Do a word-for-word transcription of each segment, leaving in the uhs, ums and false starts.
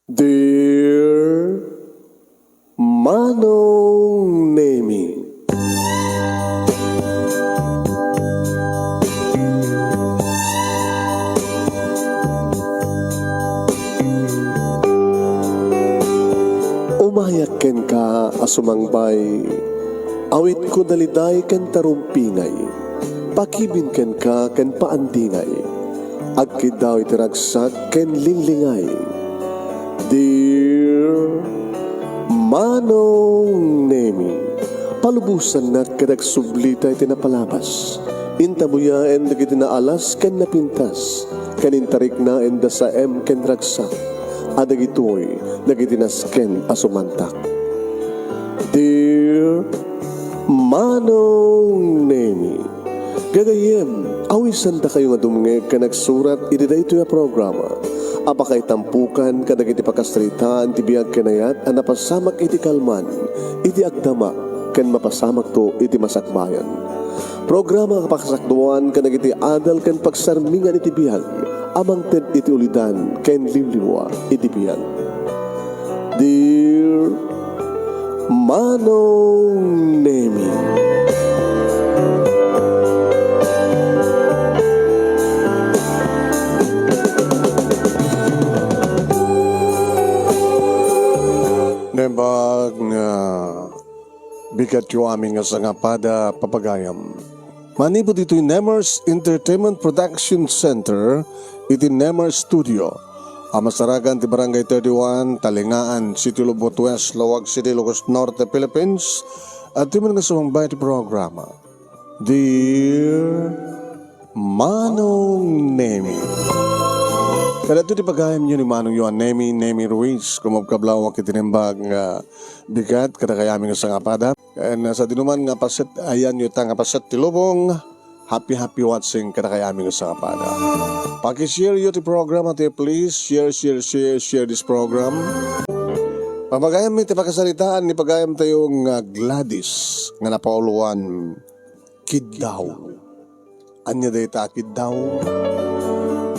Dear Manong Nemi. Umayak kenka a sumangbay, awitko daliday ken tarumpingay, pakibin kenka ken paandingay, agkiddaw iti ragsak ken linglingay. Dear Manong Nemi, palubosannak ket agsublita iti napalabas. Intabuyaen dagiti naalas ken napintas, ken intariknaen da saem ken ragsak, a dagitoy dagiti nasken a sumantak. Dear Manong Nemi, gagayyem, awisandakayo nga dumngeg ken agsurat iti daytoy a programa a pakaitampukan kadagiti pakasaritaan ti biag ken ayat a napasamak iti kalman, iti agdama, ken mapasamakto iti masakbayan. Programa a pakasakduan kadagiti adal ken pagsarmingan iti biag a mangted iti ulidan ken liwliwa iti biag. Dear Manong Nemi. Nembag nga bigatyo amin nga sangapada, papagayam. Manipud ditoy Nemers Entertainment Production Center iti Nemers Studio a masarakan ti Barangay thirty-one, Talingaan, City of Lubot West, Laoag City, Ilocos Norte, Philippines. Adtoy met nga sumangbay ti programa, Dear Manong Nemi. Kadagitoy ti pagayamyo ni Manongyo a Nemi, Nemi Ruiz. Kumabkablawak iti nembag nga bigat kadakayami nga sangapada. Ken, ah, sadinoman nga paset, ayanyo ta nga paset ti lubong, happy, happy watching kadakayami nga sangapada. Paki-share yo ti programa tayo, please. Share, share, share, share this program. Pamagayam iti pakasaritaan ni pagayam tayo nga Gladys nga napauluan, Kiddaw. Ania dayta a kiddaw?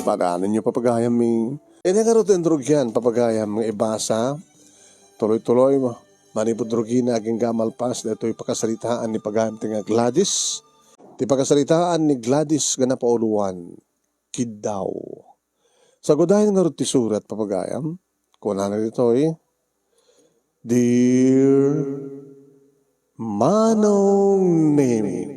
Padananyo, papagayam mi. Iti ngarud ti introduction, papagayam, nga ibasa, tuloy-tuloy, manipud rugina agingga malpas daytoy pakasaritaan ni pagayam ti nga Gladys. Ti pakasaritaan ni Gladys nga napauluan, Kiddaw. Sagudayen ngarud ti surat, papagayam. Kunana ditoy, Dear Manong Nemi.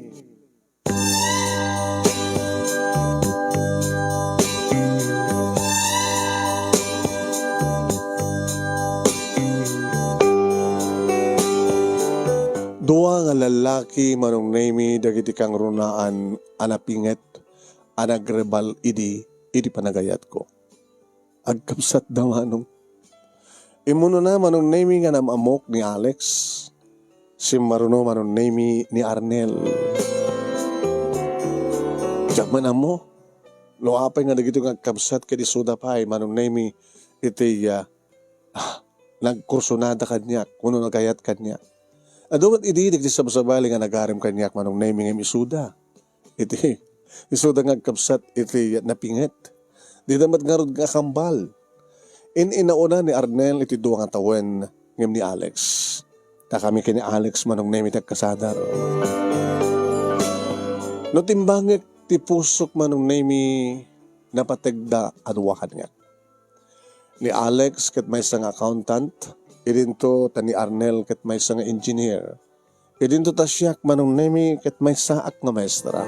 Dua nga lallaki, Manong Nemi, dagiti kangrunaan a napinget a nagrebal idi, idi panagayatko. Agkabsatda, Manong. Immunona, Manong Nemi, nga nam-ammok ni Alex. Simmaruno, Manong Nemi, ni Arnel. Diak man ammo no apay nga dagitoy nga agkabsat ket isuda pay, Manong Nemi, iti, ah, ah, nagkursunada kaniak, wenno nagayat kaniak. Adu met idi dagiti sabsabali nga nagarim kaniak, Manong Nemi, ngem isuda. Iti, isuda nga agkabsat iti napinget. Dida met ngarud nga kambal. In-inauna ni Arnel iti dua nga tawen ngem ni Alex. Ta kami ken ni Alex, Manong Nemi, ti agkasadar. No timbangek ti pusok, Manong Nemi, napategda a dua kaniak. Ni Alex ket maysa nga accountant, idinto ta ni Arnel ket maysa nga engineer. Idinto ta siak, Manong Nemi, ket maysaak nga maestra.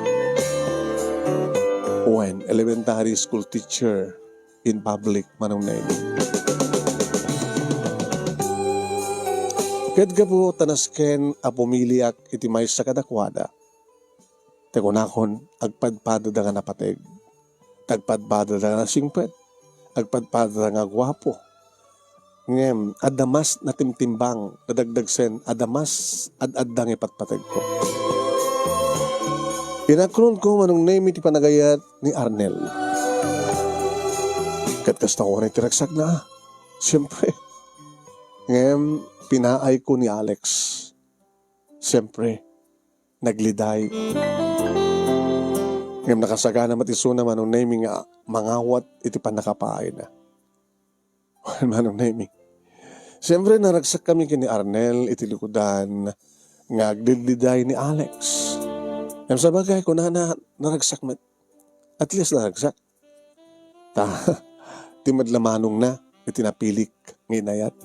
Wen, elementary school teacher in public, Manong Nemi. Ket gapu ta nasken a pumiliak iti maysa kadakuada, ti kunakon, agpadpadada nga napateg. Agpadpadada nga nasingpet. Agpadpadada nga guapo. Ngem adda mas natimtimbang, nadagdagsen, adda mas ad-adda nga ipatpategko. Inaklonko, Manong Nemi, ti panagayat ni Arnel. Ket kasta unay ti ragsakna. Siempre. Ngem pinaayko ni Alex. Siempre. Nagliday. Ngem nakasagana met isuna, Manong Nemi, nga mangawat iti pannakapaayna. Manong Nemi. Siyempre, naragsak kami ken ni Arnel iti likudan nga agdiddiday ni Alex. Ngem sabagay, kunana, naragsak met. At least naragsak. Ta, ti met la manongna iti napilik nga inayat.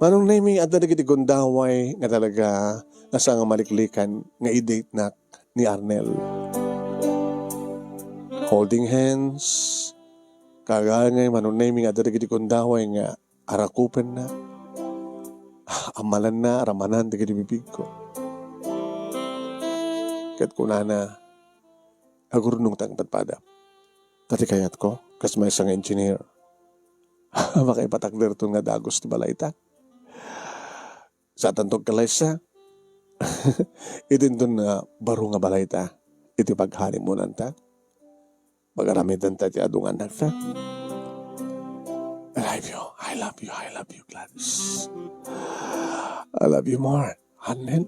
Manong Nemi, adda dagiti gundaway nga talaga nga saan nga maliklikan nga i-date-nak ni Arnel. Holding hands, kagangay, Manong Nemi, nga adda dagiti gundaway nga arakupenna, amalanna, ramanan dagiti bibigko. Ket kunana, "Agurnongta nga padpada. Ta ti kayatko, kas maysa nga engineer, makaipatakderton nga dagus ti balayta." Satanto agkalaysa. Idinton nga baro nga balayta iti paghanimunanta. Pagaramidanta ti adu nga annakta. "I love you, I love you, I love you, Gladys. I love you more, Arnel."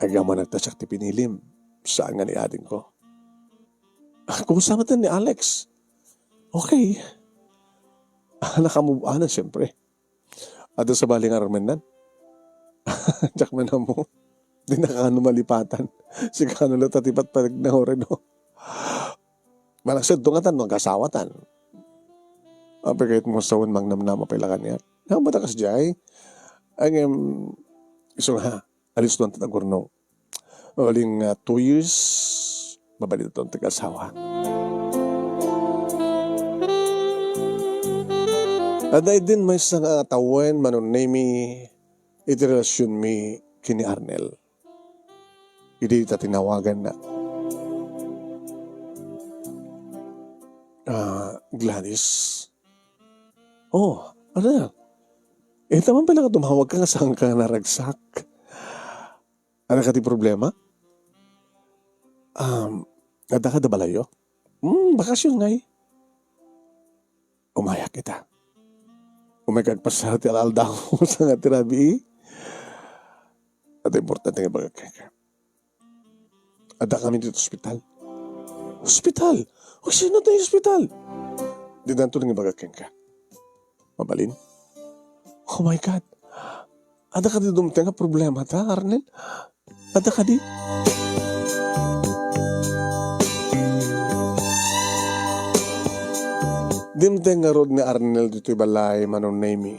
Agyaman nagtasak ti pinilim, saan nga ni adingko. Kumusta met ni Alex? Okay. Nakamove on na, siyempre. Adda sabali nga armennan. Diak man ammo. Di na kano malipatan. Sika no la ta ti patpateg na ore, no? Malaksid to nga tan, no, agasawatan. Apay kayat mo sawen mangnamnama pay la kaniak. Nga matakas jay. Ay, ngem, isu nga, alis doon tatagurnong. Uling, ah, two years, mabalin ton ti asawa. Adda idin maysa nga tawen, Manong Nemi, iti relasionmi ken ni Arnel. Idi ta tinawaganna, "Ah, Gladys?" "Oh, ano na? Eh, taman pala ka tumawag ka nga saan ka naragsak?" "Adda kadi problema? Um, adda kada balayo?" "Hmm, bakasyon ngay." Umayak ita. Umayka agpasiar ti al-aldaw, sa nga ti rabii. Adda importante nga ibagak kenka. Adda kami dito ospital. Ospital? O, sino tayo ospital? Di danto nga ibagak kenka. Mabalin? Oh my God. Adda kadi dumteng nga problema ta, Arnel? Adda kadi? Dimteng ngarud ni Arnel ditoy balay, Manong Nemi.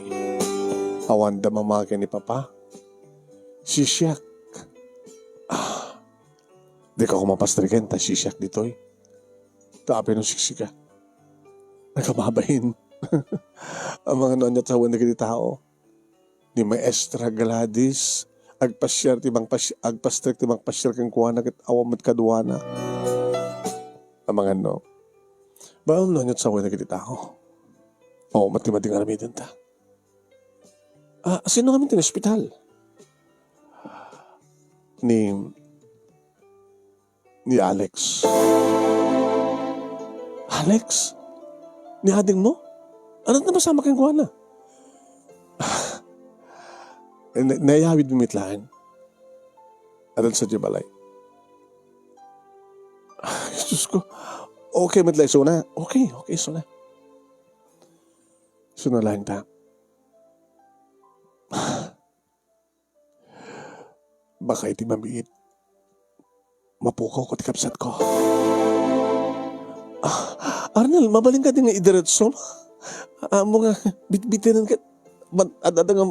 Awan da mamaki ni Papa. Sisiak. Ah, di ka ko mapastriken ta sisiak ditoy. Ta apay no siksika? Nagkamabain. Amangan no ania ti sawen dagiti tao. Ni Maestra Gladys, agpasiar ti mangpas-, agpastrek ti mangpasiar kenkuana ket awan met kaduana. Amangan no. Baon no ania ti sawen dagiti tao. Awan met ti madi nga aramidenta. Ah, sino ngamin ti ospital? Ni, ni Alex. Alex? Ni ading mo? Ania ti napasamak kenkuana? Na-, naiyawid mi met laeng. Adda sadiay balay. Ay, Diyos ko. Okay met la isuna. Okay, okay isuna. Isuna laeng ta. Baka iti mamiit, mapukawko ti kabsatko. Ah, Arnel, mabalin kadi nga idiretsom? Ammom nga bitbitinen ket man-, ad-, adda nga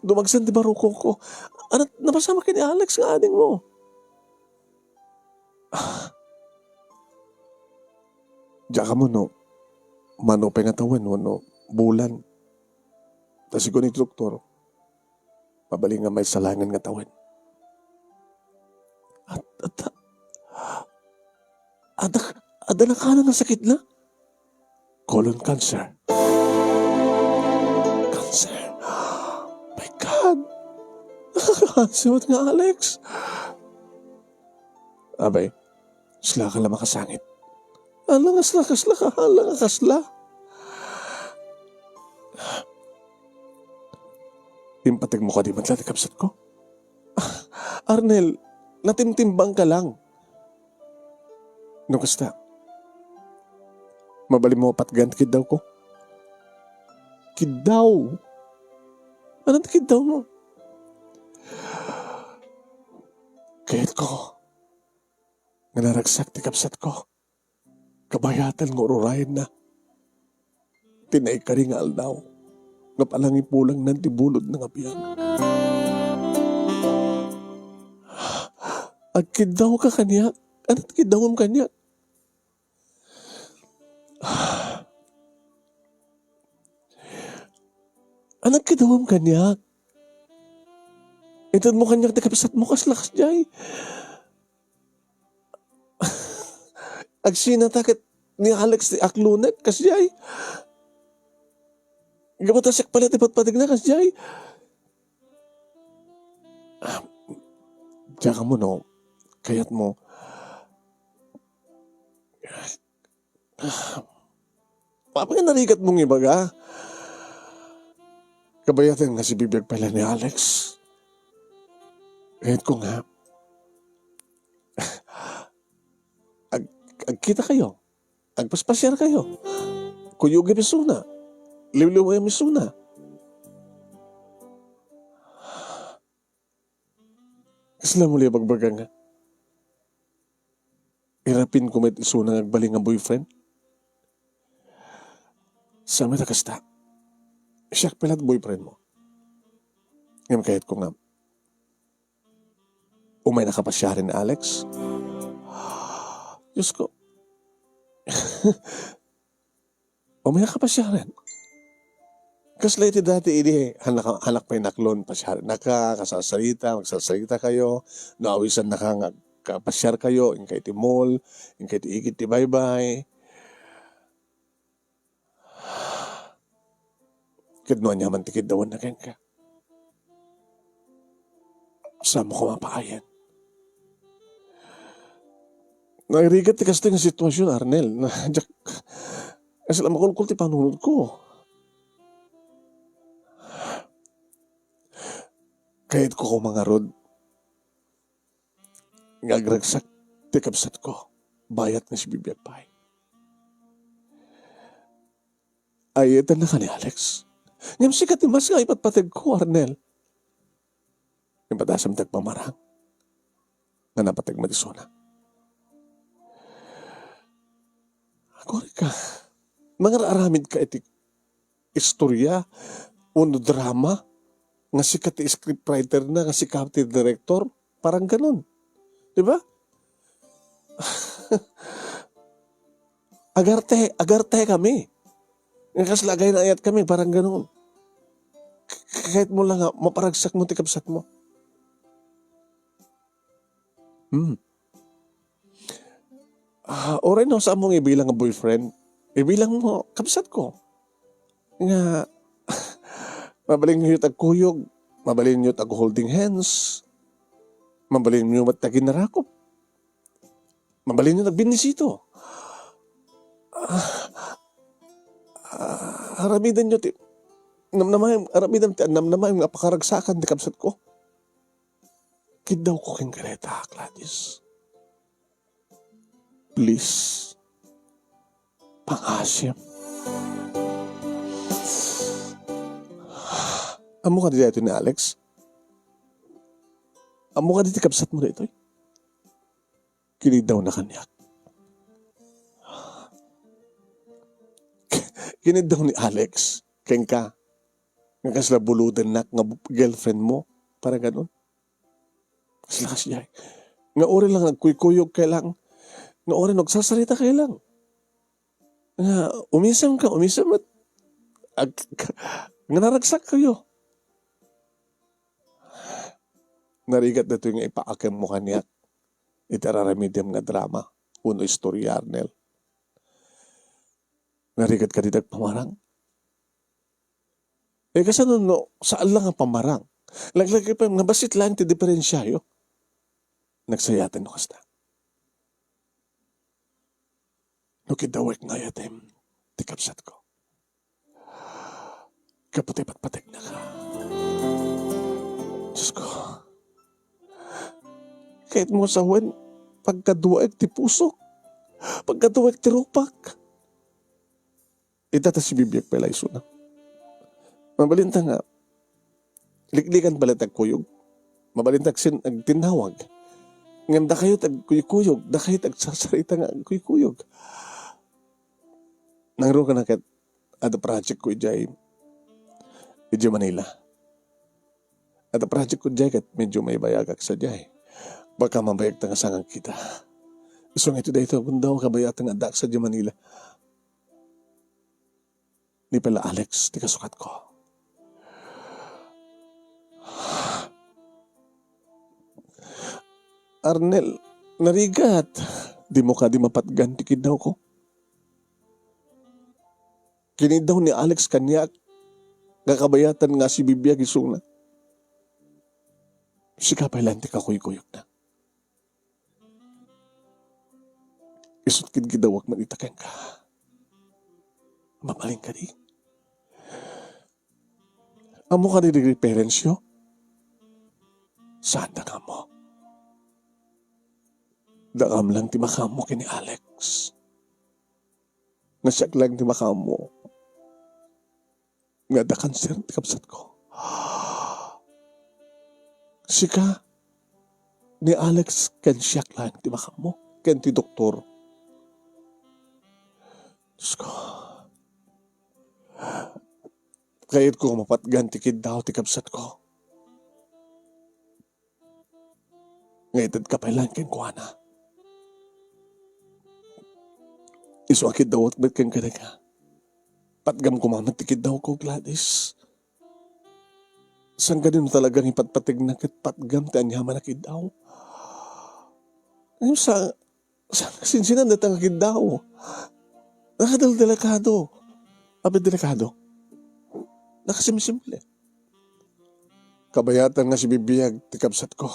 dumagsen ti barukongko. Ania, napasamak ken ni Alex nga adingmo? Ah. Diak ammo no mano pay nga tawen wenno bulan. Ta sigun iti doktor, mabalin nga maysa laengen nga tawen. Ad-, adda, adda, adda nakanan nga sakitna? Colon cancer. Cancer. My God! Nakakaansiwat nga, Alex. Abay, kasla ka la makasangit. Ala nga kasla, kasla ka, ala nga kasla. Impateg mo kadi met la ti kabsatko? Arnel, natimtimbang ka lang. No kasta, Mabalinmo a patgan ti kiddawko? Kiddaw? Ania ti kiddawmo? Kayatko nga naragsak ti kabsatko. Kabayatan nga ururayenna ti naikari nga aldaw nga panangipulangnan ti bulodna nga biag. Agkiddawka kaniak? Ania ti kiddawem kaniak? Ania ti kiddawem kaniak? Itedmo kaniak ti kabsatmo, kasla kasdiay. Agsinata ket ni Alex ti aklonek, kasdiay. Gapu ta siak pay laeng ti patpategna, kasdiay. Ah, diak ammo no kayatmo. Apay nga narigatmo nga ibaga? Kabayatan nga sibibiag pay laeng ni Alex. Kayatko nga ag-, agkitakayo, agpaspasiarkayo. Kuyogem isuna. Liwliwem isuna. Kasla mo la ibagbaga nga irapinko met isuna nga agbalin nga boyfriend? Saan met a kasta? Siak pay laeng boyfriendmo. Ngem kayatko nga umaynaka pasiaren ni Alex. Diosko. Umaynaka pasiaren. Kasla iti dati idi hanak-, hanak pay naklon, pasiarennaka, kasasarita, magsasarita kayo, no awisannaka nga agpasiar kayo, inka iti mall, inka iti igid ti baybay. Ket no aniaman ti kiddawanna kenka, saanmo koma paayen. Narigat ti kastoy nga sitwasyon, Arnel. Diak, kasla makulkol ti panunotko. Kayatko koma ngarud nga agragsak ti kabsatko, bayat nga sibibiag pay. Ay, ita na ka ni Alex. Ngem sika ti mas nga ipatpategko, Arnel. Ipadasam ti agpamarang nga napateg met isuna. Agurayka, mangar-aramid ka iti istorya wenno drama nga sika ti scriptwriter na, nga sika ti director, parang ganon. Di ba? Agarte, agarte kami. Nga kasla agay na ayat kami, parang ganon. K-, kahit mo lang nga, maparagsak mo ti kabsat mo. Hmm. Ah, oray no, saan mo nga ibilang nga boyfriend? Ibilang mo, kabsat ko. Nga, mabalin nyo agkuyog, mabalin nyo ag-holding hands, mabalin nyo mat-, aginarakop, mabalin nyo agbinisito. Ah, ah, aramidan nyo ti, namnamaem, aramidan ti, namnamaem nga pakaragsakan ti kabsat ko. Kiddawko ken kareta, Gladys. Please, pangasim. Ammo kadi daytoy ni Alex? Ammo kadi ti kabsat mo daytoy? Kiniddawna kaniak. Kiniddaw ni Alex kenka nga kasla buludennak nga girlfriend mo, para ganon. Kasla kasdiay. Nga uri lang nagkuykuyog kay lang. Nga uri nagsasarita kay lang. Nga umisem ka, umisem met. Ag-, nga naragsak kayo. Narigat daytoy nga ipaakem mo kaniak iti ar-aramidem nga drama wenno istorya, Arnel. Narigat kadi ti agpamarang? Eh, kasano no, saan lang nga pamarang? Laglagipem nga bassit laeng ti diferensiayo. Nagsayaten no kasta. No kiddawek nga ayatem ti kabsatko. Gapu ti patpategnaka. Diosko, kayatmo sawen, pagkaduaek ti pusok, pagkaduaek ti rupak. Ita ta sibibiag pay la isuna. Mabalinta nga, liklikan pay la ti agkuyog. Mabalinta agsin-, agtinnawag. Ngem dakayo ti agkuykuyog, dakayo ti agsarsarita nga agkuykuyog. Nangruka na ket adda project ko idiay, idiay Manila. Adda project ko idiay ket medyo maibayagak sadiay. Baka mabayagta nga saan nga agkita. Isu nga iti daytoy a gundaway kabayatan nga addaak sadiay Manila. Ni pala Alex, ti kasukatko. Arnel, narigat. Dimo kadi mapatgan ti kiddawko? Kiniddaw ni Alex kaniak nga kabayatan nga sibibiag isuna. Sika pay laeng ti kakuykuyogna. Isut' kiddawak man ita kenka. Mabalin kadi? Ammo kadi ti referensyo? Saanda nga ammo. Dakam lang ti makaammo ken ni Alex. Nga siak lang ti makaammo nga adda kanser ti kabsatko. Sika, ni Alex ken siak lang ti makaammo, ken ti doktor. Diyos ko. Kayatko nga mapatgan ti kiddaw ti kabsatko. Nga itedka pay laeng kenkuana. Isu a kiddawak met kenka. Patgam koma met ti kiddawko, Gladys. Saan kadi no talaga nga ipatpategna ket patgam ti aniaman a kiddaw? Ngem sa, sa, sinsinan dayta nga kiddaw? Nakadeldelikado. Apay delikado? Nakasimsimple. Kabayatan nga sibibiag ti kabsatko.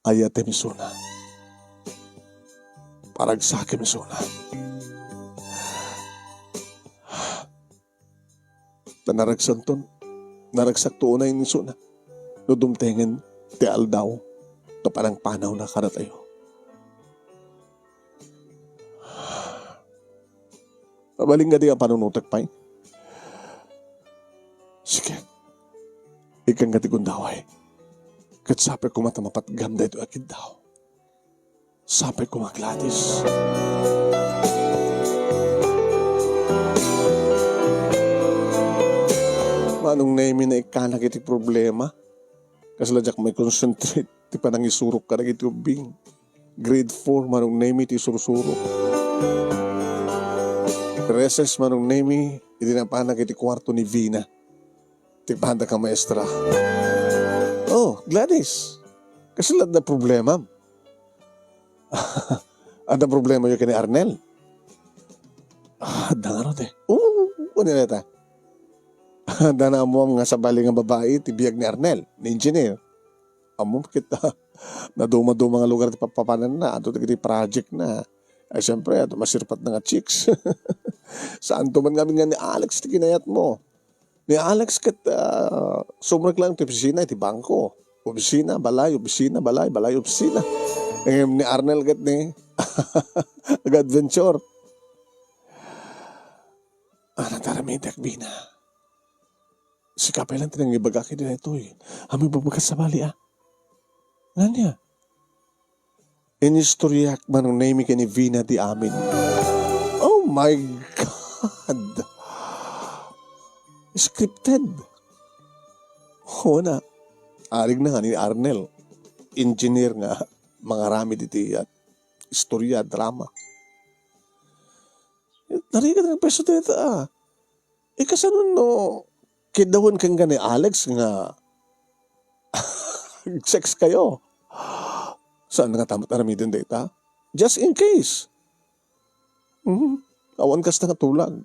Ayatem isuna. Paragsakem isuna. Ta naragsanton, naragsakto unay isuna no dumtengen ti aldaw nga panangpanawna kadatayo. Mabalin nga di a panunotek pay. Sige. Ikkan nga ti gundaway. Ket sapay koma ta mapatgam daytoy a kiddaw. Sapay koma, Gladys. Manong Nemi, naikkanak iti problema. Kasla diak mai-concentrate ti panangisurok kadagiti ubbing. Grade four, Manong Nemi, ti sursuro. Recess, Manong Nemi, idi napanak iti kuarto ni Vina. Ti panda ka maestra. Oh, Gladys. Kasla adda problema? Adda problema yo ken ni Arnel? Ah, adda ngarud eh. Oo, ano neta? Adda na ammo nga sabali nga babai ti biag ni Arnel, ni engineer. Ammom ket naduma-duma nga lugar ti papapananna, adto dagiti project na. Ay, siyempre, adda masirpat na nga chicks. Saan to man ngamin nga ni Alex ti kinayat mo? Ni Alex ket, ah, sumrek lang ti opisina iti bangko. Opisina, balay, opisina, balay, balay, opisina. Ngem ni Arnel ket ni, nag-adventure. Ah, nataramidek, Vina. Sika pay lang ti nangibagak iti daytoy. Amoy babagas sabali, ah. Ngania? Inistoryak Manong Nemi ken ni Vina ti amin. Oh my God! Scripted. Una, arigna nga ni Arnel. Engineer nga mangaramid iti, ah, istorya, drama. Narigat nga pwesto dayta, ah. Eh, kasano no kiddawen kenka ni Alex nga sex kayo? Saan nga tamat aramiden dayta? Just in case. Mhm. Awan kasta nga tulag.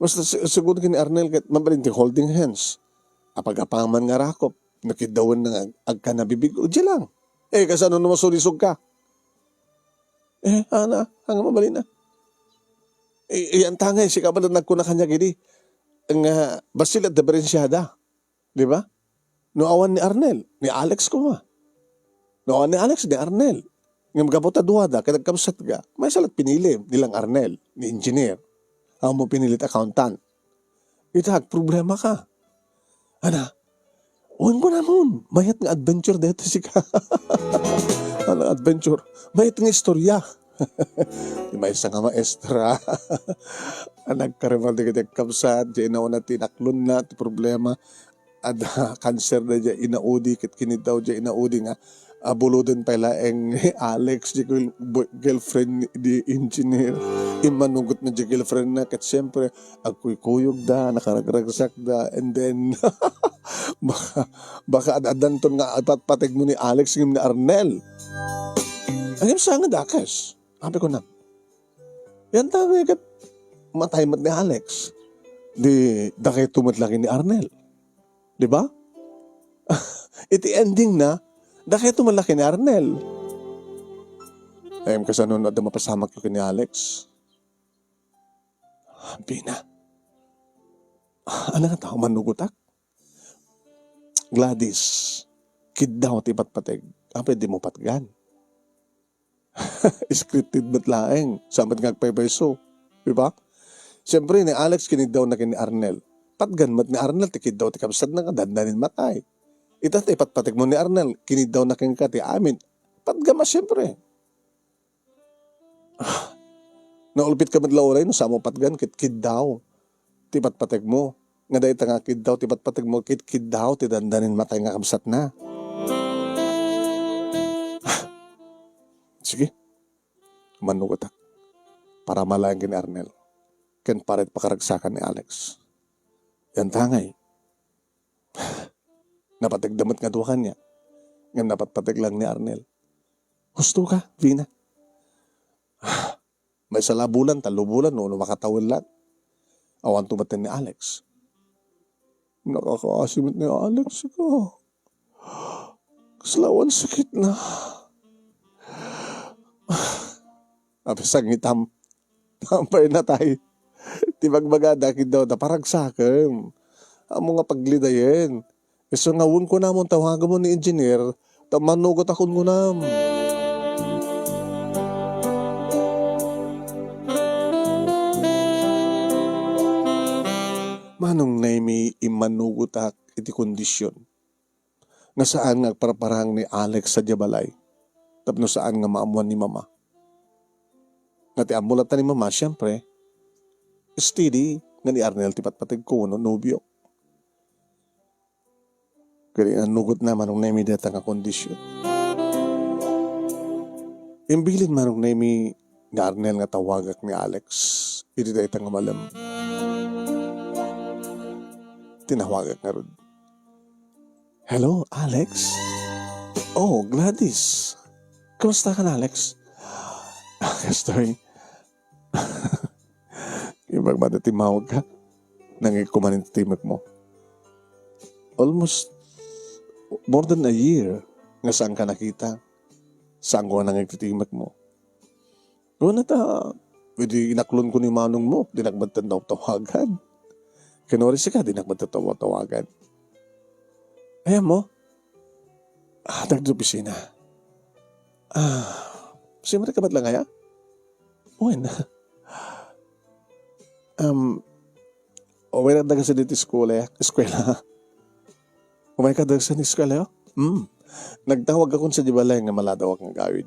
Basta si-, siguro ken ni Arnel ket mabalin ti holding hands. Apag-apaman nga rakop, nakiddawen na nga ag-, agkanabibig, o di lang. Eh, kasano no masulisog ka? Eh, ana, anga mabalin na. I-, iyan ta nga, sika pala nagkuna kaniak idi nga bassit la diferensiada. Di ba? No awan ni Arnel, ni Alex koma. No awan ni Alex, ni Arnel. Ngem gapu ta duada ket agkabsatga, maysa la't pinili, ni lang Arnel, ni engineer. Awan mo pinili ti accountant. Ita, agproblemaka. Ana, wen kunamon, mayat nga adventure dayta sika. Ano adventure? Mayat nga istorya. Ti maysa nga maestra. Nagkaribal dagiti agkabsat, diay nauna ti inaklonna ti problema. Adda cancer daydiay inaudi, ket kiniddaw diay inaudi nga, ah, buloden pay laeng ni Alex, diay girl-, boy-, girlfriend ni, ni engineer. Immanugot na diay girlfriend na, ket siyempre, agkuykuyogda, nakaragragsakda, and then, baka, baka ad-addanton nga ipatpategmo ni Alex ngem ni Arnel. Ngem saan nga dakes? Sabi ko na, yan tayo ket matay met ni Alex. Di, dakayto met la ken ni Arnel. Di ba? Iti ending na, dakayto met la ken ni Arnel. Ay, kasano no adda mapasamak ken ni Alex? Bina. Ano nga tao, manugotak? Gladys, kiddaw ti patpateg. Apay di mo patgan? Scripted met laeng, sa met nga agpaypayso. Di ba? Siyempre, ni Alex, kiniddaw na ken ni Arnel. Patgan met ni Arnel, ti kiddaw ti kabsatna, nga dandanin matay. Ita ti patpategmo ni Arnel, kiniddaw na kenka ti amin. Patgam a, siyempre. Ah, naulpitka met la uray no saan mo patgan ket kiddaw ti patpategmo. Nga dayta nga kiddaw ti patpategmo ket kiddaw ti dandanin matay nga kabsatna. Ah, sige. Manugotak. Para malaeng ken ni Arnel. Ken para iti pakaragsakan ni Alex. Yan tangay. Napategda met nga dua kaniak. Ngem napatpateg lang ni Arnel. Husto ka, Vina. Maysa la a bulan, tallo bulan, no, no makatawen lang. Awan tumaten ni Alex. Nakakaasi met ni Alex ka. Kasla awan sakit na. Apay sangitam. Apay natay. Ti bagbagada, kiddaw da, paragsakem. Amo nga paglidayen. Isu nga wen kunamon, tawagem ni engineer, ta manugot a kunam. Manong Nemy, immanugotak iti kondisyon nga saan nga agparparang ni Alex sadiay balay tapno saan nga maammuan ni Mama. Nga ti ammo latta ni Mama, siempre, steady nga ni Arnel ti patpategko wenno nobio. Ket inannugotna, Manong Nemy, dayta nga kondisyon. Imbilin, Manong Nemy, ni Arnel nga tawagak ni Alex iti dayta nga malem. Tinawagak ngarud. Hello, Alex? Oh, Gladys. Kumusta ka, Alex? Kastoy. Imbag mada timmawag ka, nangikuman ti timek mo. Almost more than a year nga saan ka nakita. Saan ko nangik ti timek mo. Kuna ta, pwede inaklon ko ni manong mo, di nakbatan tawagan. Kinori sika, di nakbatan tawagan. Ayan mo? Ah, dagdi opisina. Ah, simre ka met lang aya? Wen. Um, o, wen, daga sa dito eskwela, eskwela. Umay ka daga sa eskwela, yo? Hmm. Nagtawag ako sa di balay nga maladawak nga gawid.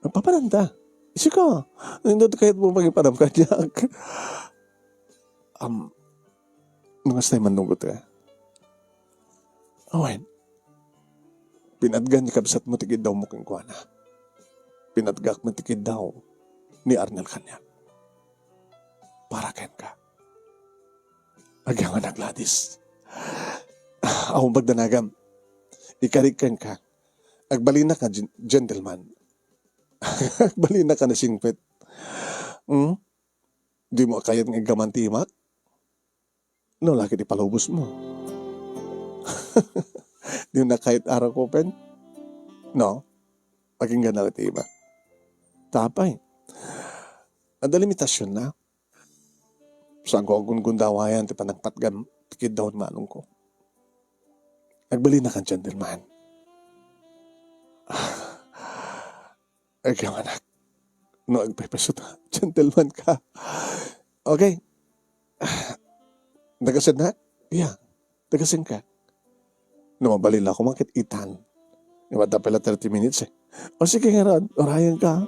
Papananta. Isika. Nindot kayat mo pagipanam kaniak. Um, mga stay manugot ka. Awen. Pinatgan ni kabsat mo ti kiddaw mo kenkuana. Pinatgak mo ti kiddaw ni Arnel kaniak. Para kenka. Agyangan na, Gladys. Awan pagdanagam. Ikarik kenka. Agbalina ka, gen-, gentleman. Agbalina ka na singpet. Hmm? Di mo kayat nga iggaman ti imak? No, laki ti palubos mo. Di mo na kayat arakupen? No? Pakinggan na ti iba. Tapay. Adda limitasyon na. Saan ko agungundawayan ti panagpatgam ti kiddaw ni manong ko. Agbalin na kan gentleman. Ay, kaya anak, no agpaypayso ta, gentleman ka. Okay. Taga saan ka? Yeah. Taga saan ka? No mabalin la ako, makit itan. Iwat da pala thirty minutes eh. O sige, Herod, orayan ka.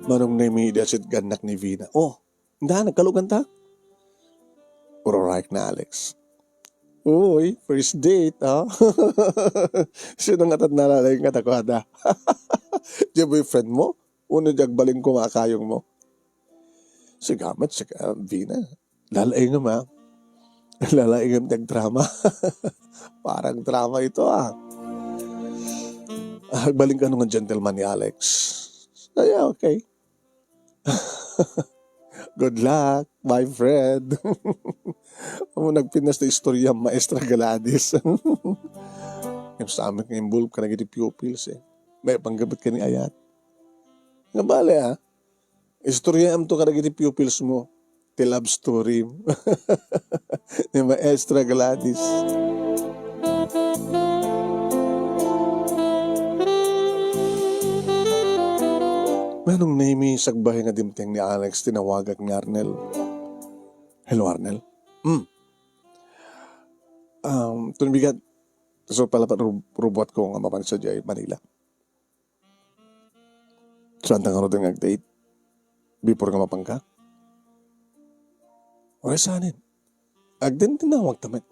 Manong Nemi, that's it, gannak ni Vina. Oh, da, nagkalugan ta? Urorayek na, Alex. Uy, first date, ha? Sino nga tat nalalaing nga takuada? Di boyfriend mo? Uno di agbalin ko nga akayong mo. Sigamat, siga, Vina. Lalaingem, ha? Lalaingem ti agdrama. Parang drama ito, ah. Agbalin ka nga gentleman ni Alex. Ay, okay. Good luck, my friend. Amo nagpinas ti istorya, Maestra Gladys. Yung sa amin nga involved ka na giti pupils, eh. May panggabat ka ni ayat. Nga bale, ah. Istoryaam to kadagiti pupils mo ti love story ni Maestra Gladys. Manong Nemi, sakbay nga dimteng ni Alex, tinawagak ni Arnel. Hello, Arnel. Hmm. Um, tunibigat, so pala pa rub- rubuat ko nga mapan sa jay Manila. Saan ta ngarud nga ag-date? Before nga mapan ka? Uray saan? Agden tinawag ta met.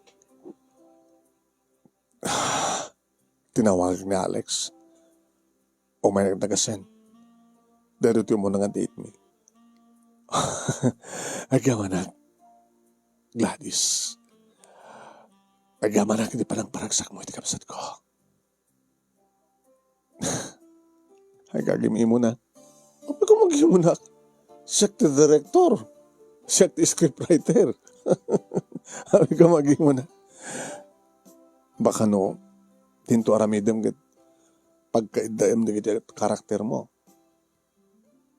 Tinawag ni Alex. Umay nagdagasen. Dado ti umuna nga date mi. Agyamanak, Gladys. Agyamanak, di pa nang paragsak mo iti kabsat ko. Ay, gagim imo na. Apay ko mag-imunak? Siak ti director. Siak ti scriptwriter. Apay ko mag-imunak? Baka no, dinto aramidem ket pagkaiddaem dagiti karakter mo.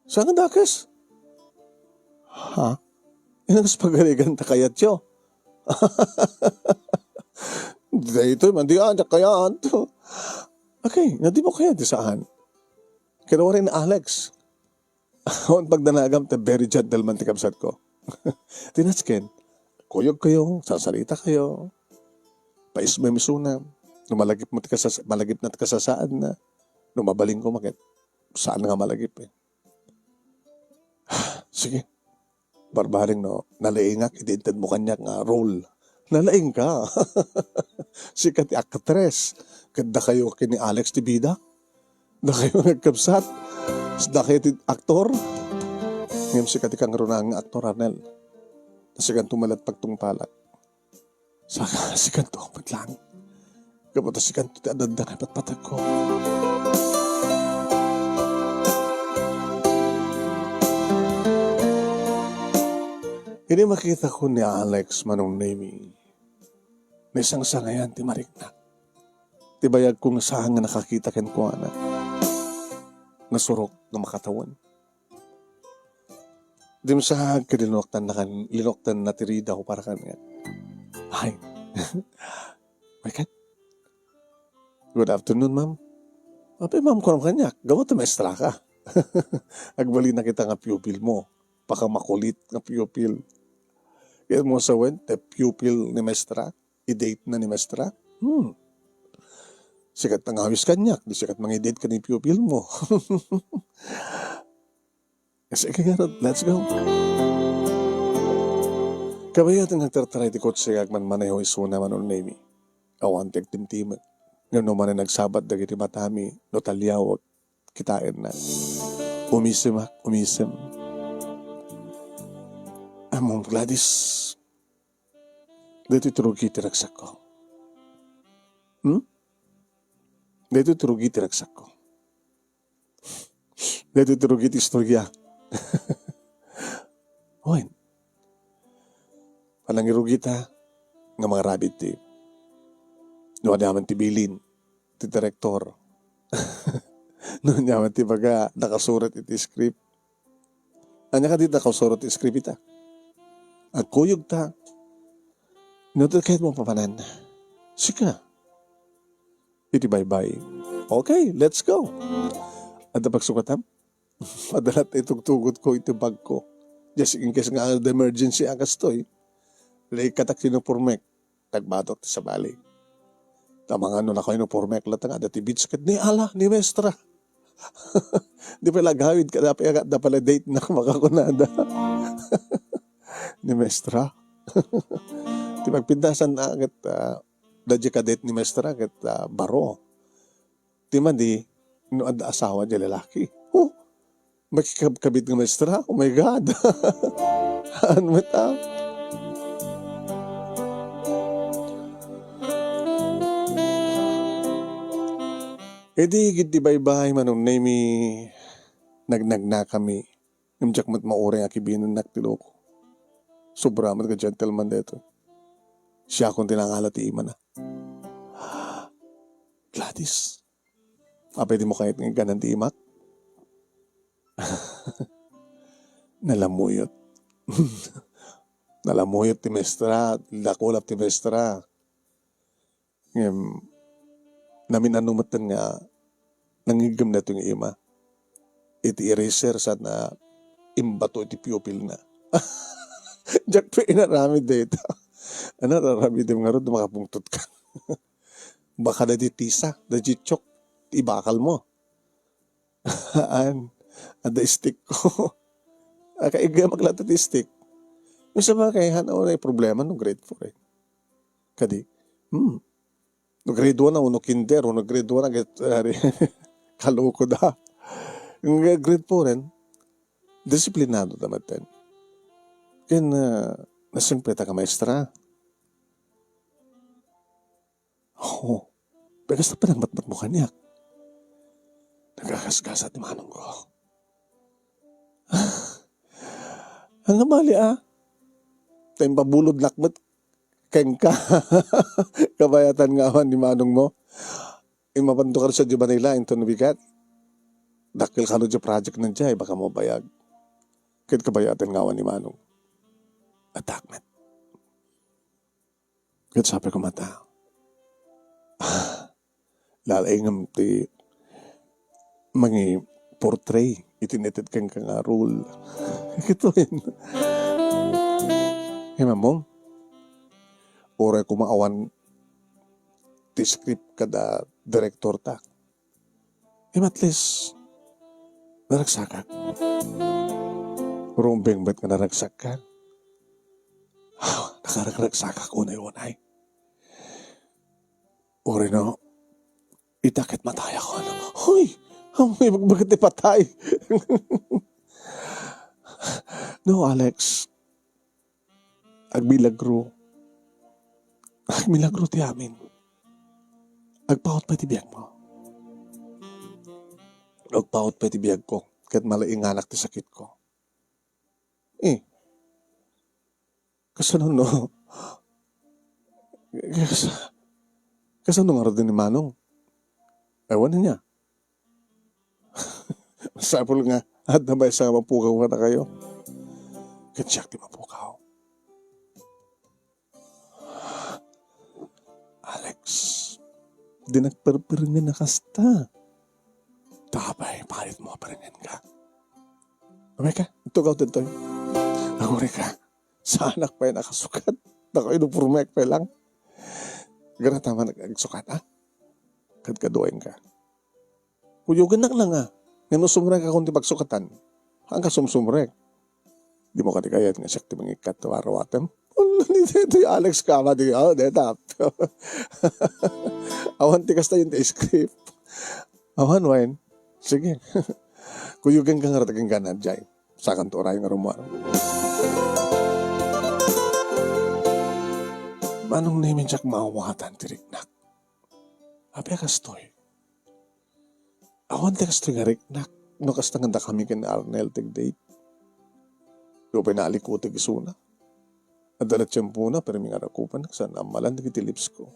Saan nga dakes? Ha? Inas pagarigan ta kayatyo? Daytoy man, di anya kayat. Okay, na di mo kaya di saan? Kinawarin ni Alex. Awan pagdanagam, ta very gentleman ti kabsat ko. Tinasken, kuyog kayo, sasalita kayo. Paismem isuna. No malagip mo ti kasas-, malagip na ti kasasaad na. No mabalin ko, maket saan nga malagip eh. Sige. Barbareng no, nalaingak iti inted mo kaniak nga role. Nalaing ka. Sika ti actress. Ket dakayo ken ni Alex ti bida. Dakayo nga agkabsat. Dakayo ti aktor. Ngem sika ti kangrunaan nga aktor, Arnel. Ta sikanto met la ti pagtungpalak. Saka, sikanto met laeng. Gapu ta sikanto ti adda nga ipatpategko. Idi makitako ni Alex, Manong Nemi, naisangsangayan ti mariknak. Ti bayagko nga saan nga nakakita kenkuana. Nasurok nga makatawen. Dimsaag ket linuktanna kan-, linuktanna ti ridaw para kaniak. Ay. Ay, ket, "Good afternoon, ma'am." "Apay, ma'am, kunam kaniak, gapu ta maestra ka." Agbalin na kita nga pupil mo. Pakamakulit nga pupil. Kaya mo sawen, ti pupil ni maestra, i-date na ni maestra. Hmm. Sikat nga awis kaniak, di sikat mangi-date ken ni pupil mo. Sige, ngarud, let's go. Kabayat nga agtartaray ti kotse nga agmanmaneho isuna, Manong Nemi. Awan ti agtimtimek. Ngem no manen nagsabat dagiti matami, no taliawek, kitaenna. Umisemak, umisem. Ammom, Gladys, daytoy ti rugi ti ragsakko. Hmm? Daytoy ti rugi ti ragsakko. Daytoy ti rugi ti istorya. Wen, panangirugita nga mangarabit ti, no ania man ti bilin ti direktor, No, ania met ti baga, nakasurat iti script. Ania kadi nakasurat iti script ita? Agkuyogta. No, ti kayatmo papanan. Sika. Iti baybay. Okay, let's go. Adda pagsukatam? Madala ti tugtugotko iti bagko. Just in case nga adda emergency a kastoy. Naikkatak ti uniformek. Nagbatok ti sabali. Tamangan no naka-uniformek latta nga adda ti beach ket ni ala, ni mestra. Di pay la agawid kada pay nga adda pala date na makakunada. Ni mestra. Ti pagpintasan na ket, ah, da di ka date ni mestra ket, ah, baro. Ti madi, no adda asawa di lalaki. Oh, makikabkabit nga maestra? Oh my God! Ano met, ah? Idi, iti baybay, Manong Nemi, nagnagnakami. Ngem diak met mauray nga kibininnak ti loko. Sobra met nga gentleman daytoy. Siakon ti nangala ti imana. Gladys, apay dimo kayat nga igganan ti imak? Nalamuyot. Nalamuyot ti mestra, nakulap ti mestra. Ngem, namin-ano metten nga nangiggem daytoy nga ima. Iti eraser, sana imbato iti pupilna. Diak pay inaramid dayta. Ano, raramidem ngarud, makapungtot ka. Baka daydi tisa, daydi chok, ibakalmo. Haan, adda stick ko. Akaiggamak latta ti stick. Yung sabagay, haan, wala problema no grade four eh. Kadi, hmm, no grade one na, no kinder, no grade one na, get, ari, kaloko da. Yung grade four, eh, disiplinado da metten. Ken, ah, nasempre ta ka maestra. Oo. Kasta panagmatmatmo kaniak. Nagagasgasa ti manong ko. Ang bali, ah. Ta impabulodnak met kenka. Kabayatan nga awan ni manong mo. Immapanto ka sa di Manila, into nabigat. Dakkel kano di project na di, baka mabayag. Ket kabayatan nga awan ni manong. Attack met. Ket sabi ko mata, "Ah, lalaingem ti mangi-portray iti netted kenka nga role." Kitoyen. Imam mo, uray koma awan ti script kada direktor ta. Ngem at least, naragsakak. Rumbeng met nga naragsakkan. Nakaragragsakak unay-unay. Uray no, ita ket matayak, ano? Hoy! Amoy bagbaga ti patay. No, Alex. Agmilagro. Agmilagro ti amin. Agpaut pay ti biagmo. Agpaut pay ti biagko. Ket malainganak ti sakitko. Eh. Kasano no? Kas-, kasano nga rod ni Manong? Ewan niya. Masapul nga, adda maysa nga mapukaw kadakayo. Ket siak ti mapukaw. Alex, di nagperperengen a kasta. Tapay, parit mo, perengen ka. Amay ka, tugaw ditoy. Aguri ka, saanak pay nakasukat. Dako, inupurmek pay lang. Gara ta man ag-, agsukat, ah? Kadkaduayen ka. Kuyogennak lang, ah. Ngem no sumrek akon ti pagsukatan, haan ka sumsumrek. Dimo kadi kayat nga siak ti mangikkat ti warawatem? Ala, ni daytoy Alex Kama di, oh, deta. Awan ti kasta yung ti script. Awan, wen. Sige. Kuyogen ka nga ratagen ka na, Jai. Sakan to oray nga rumuar. Manong Nemi, diak maawatan ti riknak. Apay a kastoy? Awan ti kastoy nga riknak no kasta nga dakami ken Arnel ti agdate. Di pay naalikutek isuna. Adda la tiempona, pero mingarakupan, saan ammalan dagiti lips ko.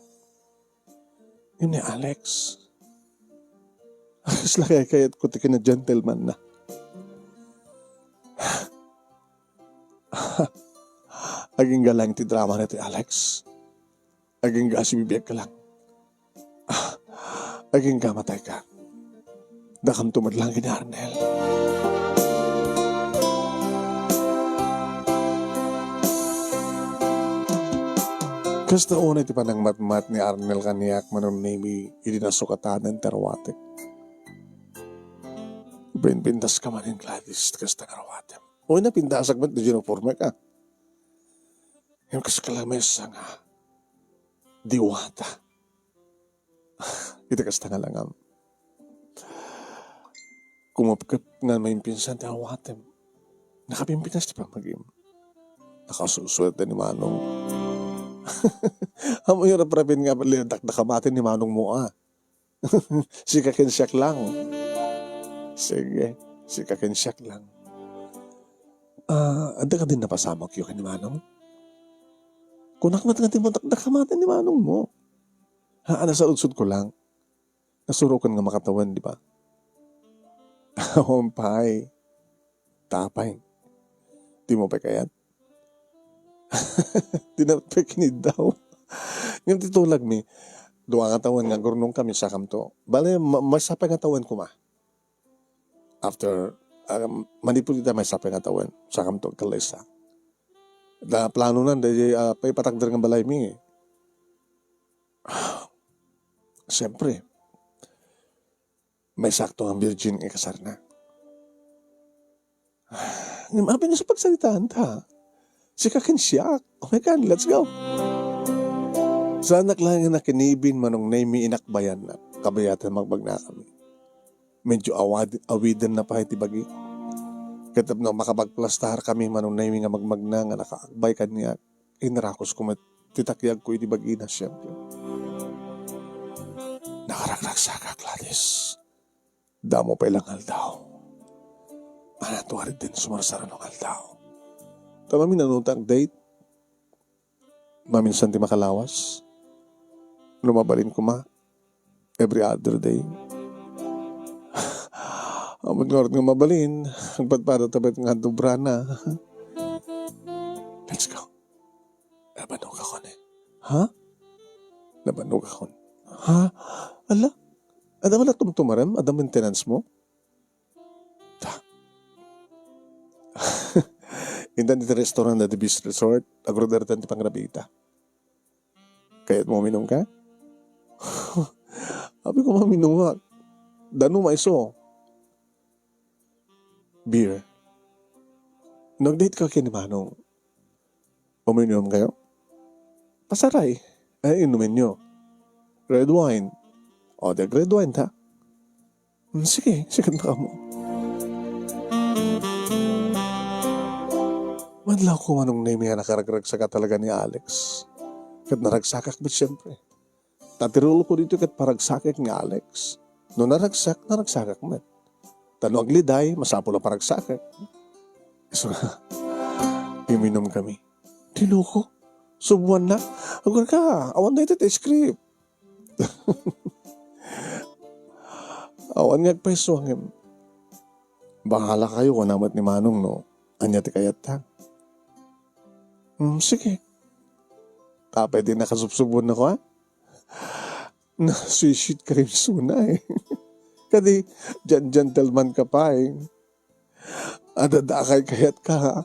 Ngem ni Alex, Kasla kaykayatko ti kinagentleman-na. Agingga laeng ti drama daytoy, Alex. Agingga sibibiagka lang. Agingga matayka. Dakamto met laeng ken ni Arnel. Kasta unay ti panangmatmat ni Arnel kaniak, Manong Nemy, idi nasukatanen ti arwatek. Pinpintaska manen, Gladys, kasta nga arwatem. Uy, napintasak met, di uniforme ka. Ngem kaskala maysa nga diwata. Iti kasta nga langam, kumapkep nga maimpinsan ti arwatem. Nakapimpitas ti pamagim. Nakasusuet ni Manong. Ammoyo raprapen nga dakdakamaten ni Manong mo, a. Sika ken siak lang. Sige, sika ken siak lang. Ah, adda kadin napasamokyo ken ni Manong? Kunak met nga di mo dakdakamaten ni Manong mo. Ha, nasaludsodko lang. Nasuroken nga makatawen, di ba? Awan pay. Tapay. Di mo pay kayat? Di na pay kiniddaw. Ngem ti tulagmi, dua nga tawen nga agurnongkami, sakamto. Bale, ma-, maysa pay nga tawen koma. After, um, manipud ita, maysa pay nga tawen, sakamto agkallaysa. Da planonan, da, ah, paipatakder nga balaymi. Siyempre, maysakto nga virgin ikasarna. Ngem apay nga sa pagsaritaan ta? Sika ken siak. Oh my God, let's go. Saanak laeng nga nakinibin, Manong Nemy, inakbayannak. Kabayatan magbagnakami. Medyo awad-, awidenna pay ti bagi. Ket tapno makapagplastar kami, Manong Nemy, nga magmagna nga nakaakbay kaniak, inrakusko met ti takiagko iti bagina, siempre. Nakaragragsakak, Gladys. Damo pay lang aldaw. Anat warid din sumarsarano nga aldaw. Ta maminanotak date. Maminsan ti makalawas. No mabalin koma, every other day. Ammom ngarud nga mabalin, agpadpada ta met nga adda obrana. Let's go. Nabanogakon, eh. Ha? Nabanogakon. Ha? Ala? Adda man tumtumarem? Adda maintenance mo? Ta. Intan iti restaurant na The Beach Resort, agrudar ti pangrabiita. Kayat mo uminum ka? Abi ko, maminum nga. Danum iso. Beer. Nag-date ka ken ni Manong. Uminom kayo? Pasaray. Ay, inumin nyo. Red wine. O, di red wine, ta? Hmm, sige, sige na kamo. Madlaw ko, Manong Nemy, nga nakaragragsak talaga ni Alex. Ket naragsakak met, siyempre. Ta ti rule ko dito ket paragsakek ni Alex. No naragsak, naragsakek met. Ta no agliday, masapul a paragsakek. So, iminom kami. Ti loko, subuannak. Agurka, awan dayta ti script. Awan nga agpayso, ngem bahala kayo, kuna met ni Manong, no ania ti kayatta. Hmm, sige. Apay di nakasubsubuan ako, ha? Naswisit ka rin suna, eh. Kadi, diyan, gentleman ka pa, eh. Adada kay kayat ka, ha?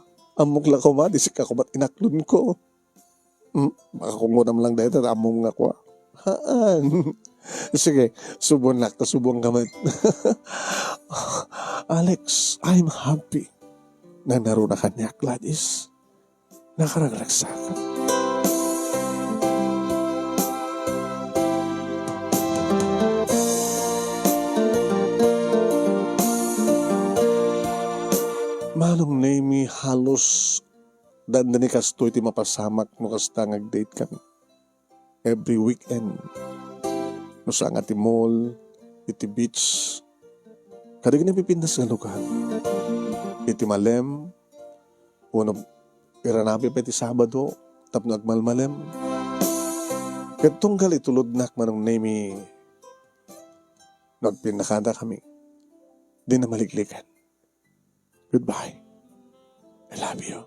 Ammok la koma, di sika koma inaklon ko. Hmm? Baka kung unam lang dahil, ammom nga kwa. Haan. Sige, subuan nak, ta subuan ka met. Alex, I'm happy. Nanaruna kaniak, Gladys. Nakaragragsak. Manong Nemy, halos dandani kastoy ti mapasamak no kasta nga agdate kami. Every weekend. No saan nga ti mall, iti beach, kadagiti napipintas nga lugar. Iti malem, wenno iranabi pay ti Sabado tapno agmalmalem. Ket tunggal itulodnak, Manong Nemy, Nagpinnakada kami. Di na maliklikan. Goodbye. I love you.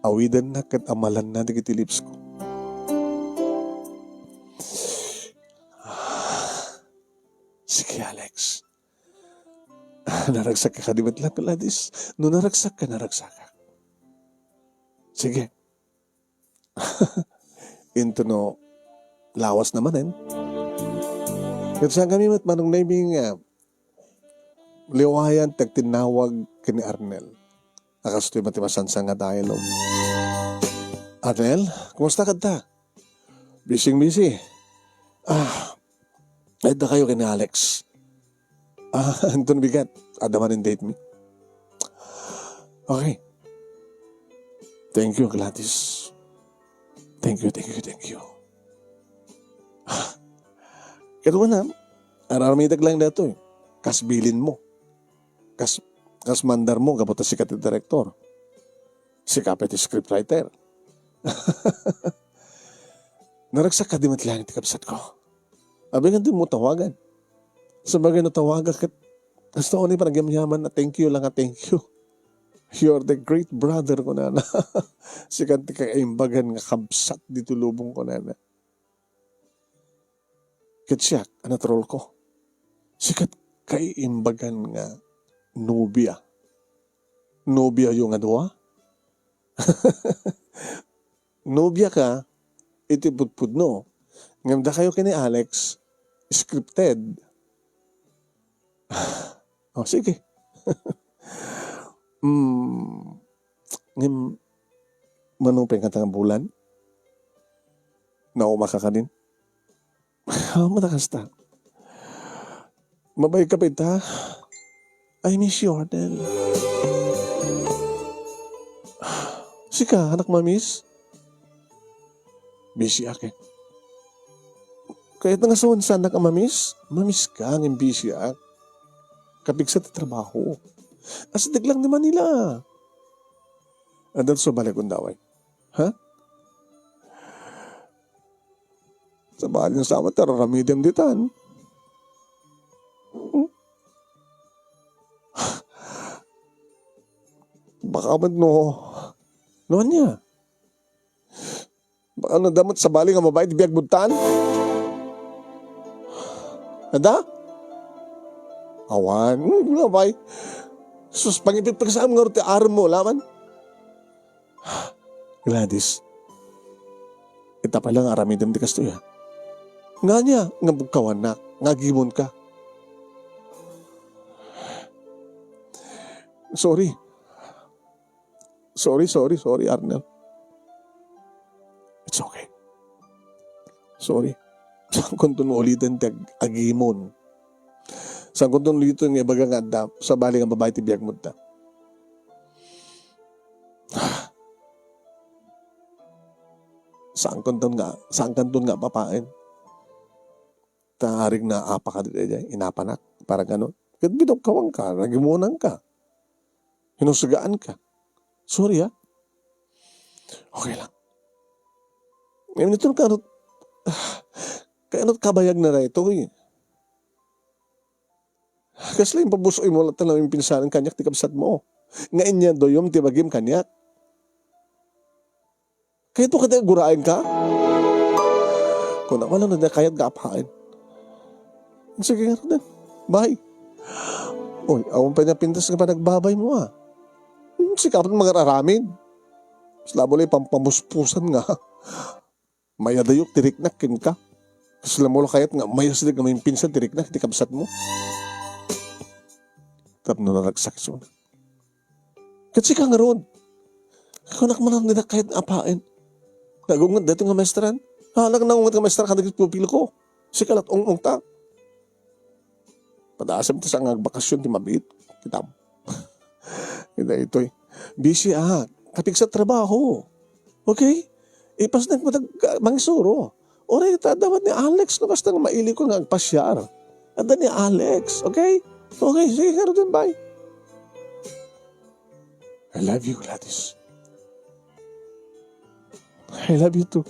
Awidenna ket amalanna dagiti lips ko. Sige, Alex. Naragsak ka kadi met la, Gladys. No naragsak ka, naragsak ka. Sige. Into no lawas na manen. Ket saan kami met manong naibing, ah, liwayan ti agtinnawag ken ni Arnel. A kastoy met ti masansan nga dialogue. "Arnel, kumusta kadta?" "Busy-busy." "Ah, adda kayo ken ni Alex." "Ah, anton bigat? Adda man in date mi." "Okay. Thank you, Gladys. Thank you, thank you, thank you." Ah, ket wen, ar-aramidek laeng daytoy. Kas bilin mo. Kas, kas mandar mo, gapu ta sika ti director. Sika pay ti scriptwriter. Naragsak kadi met laeng ti kabsat ko. Abi nga di mo tawagan. Sabagay no tawagak ket, kasta unay panagyamyaman a thank you lang a thank you. "You're the great brother," kunana. "Sika ti kaimbagan nga kabsat ditoy lubong," kunana. Ket siak, a naturalko. Sika ti kaimbagan nga nobia. Nobiayo nga dua? Nobiaka iti pudpudno. Ngem dakayo ken ni Alex, scripted. O, sige. Hmm, ngem, mano pay kata nga bulan? Naumaka kadin? Awan a kasta. Mabain ka pay ta? I miss you, Arnel. Sika, anak, ma-miss? Busy ak, eh. Kayat nga saan, saanak a ma-miss? Ma-miss ka, ngem busy ak. Kapigsa ti trabaho. Asideg lang ni Manila. Adda sa balik undaway. Ha? Sabali nga sama ti ar-aramidem ditan. Hmm? Baka met no, no ania? Baka no adda met sabali nga babai ti biagmo ditan? Adda? Awan. Hmm, nga bay. Sus, pangipipigsaam ngarud ti arem mo, laman. Gladys, ita pay lang aramidem ti kastoy, a. Ngania nga bugkawannak, nga agimonka? Sorry. Sorry, sorry, sorry, Arnel. It's okay. Sorry. Saankonton uliten ti ag-, agimon. Saankonton uliten nga ibaga nga adda sabali nga babai ti biagmo ditan. Saankanton nga, saankanton nga apapaen. Ta arik nga apa ka daydiay, inapanak, para gano. Ket bidokkawanka, nagimonanka. Hinusgaanka. Sorry, ha? Okay lang. Ngayon ito, kanot, kanot kabayag na daytoy. Kasla impabus-oymo latta nga maminsan kaniak ti kabsatmo. Nga inyaduyom ti bagim kaniak. Kayatmo kadi a guraenka? Kunak man lang no adda kayat nga apaen. Sige ngaruden. Bye. Oy, awan pay napintas nga panagbabaymo, a. Hmm, sika pay mangar-aramid. Mas labo lay pampamuspusan nga. Mayadayok ti riknak kenka. Kasla mo la kayat nga mayasdek nga maminsan ti riknak iti kabsatmo. Tapno naragsak isu. Ket sika ngarud, kunak man lang, dinak kayat nga apaen. Nagunget daytoy nga maestran. Ha, anak, nagunget nga maestra kadagiti pupilko. Sika lat ung-ungta. Padasem ti saan nga agbakasyon ti mabiit. Kitam. Ita itoy. Busy ak. Kapigsa trabaho. Okay? Ipasnek mo tag-, mangisuro. Uray ta adda met ni Alex no kasta nga mailiwko nga agpasiar. Adda ni Alex. Okay? Okay, sige, ngaruden, bye. I love you, Gladys. I love you too.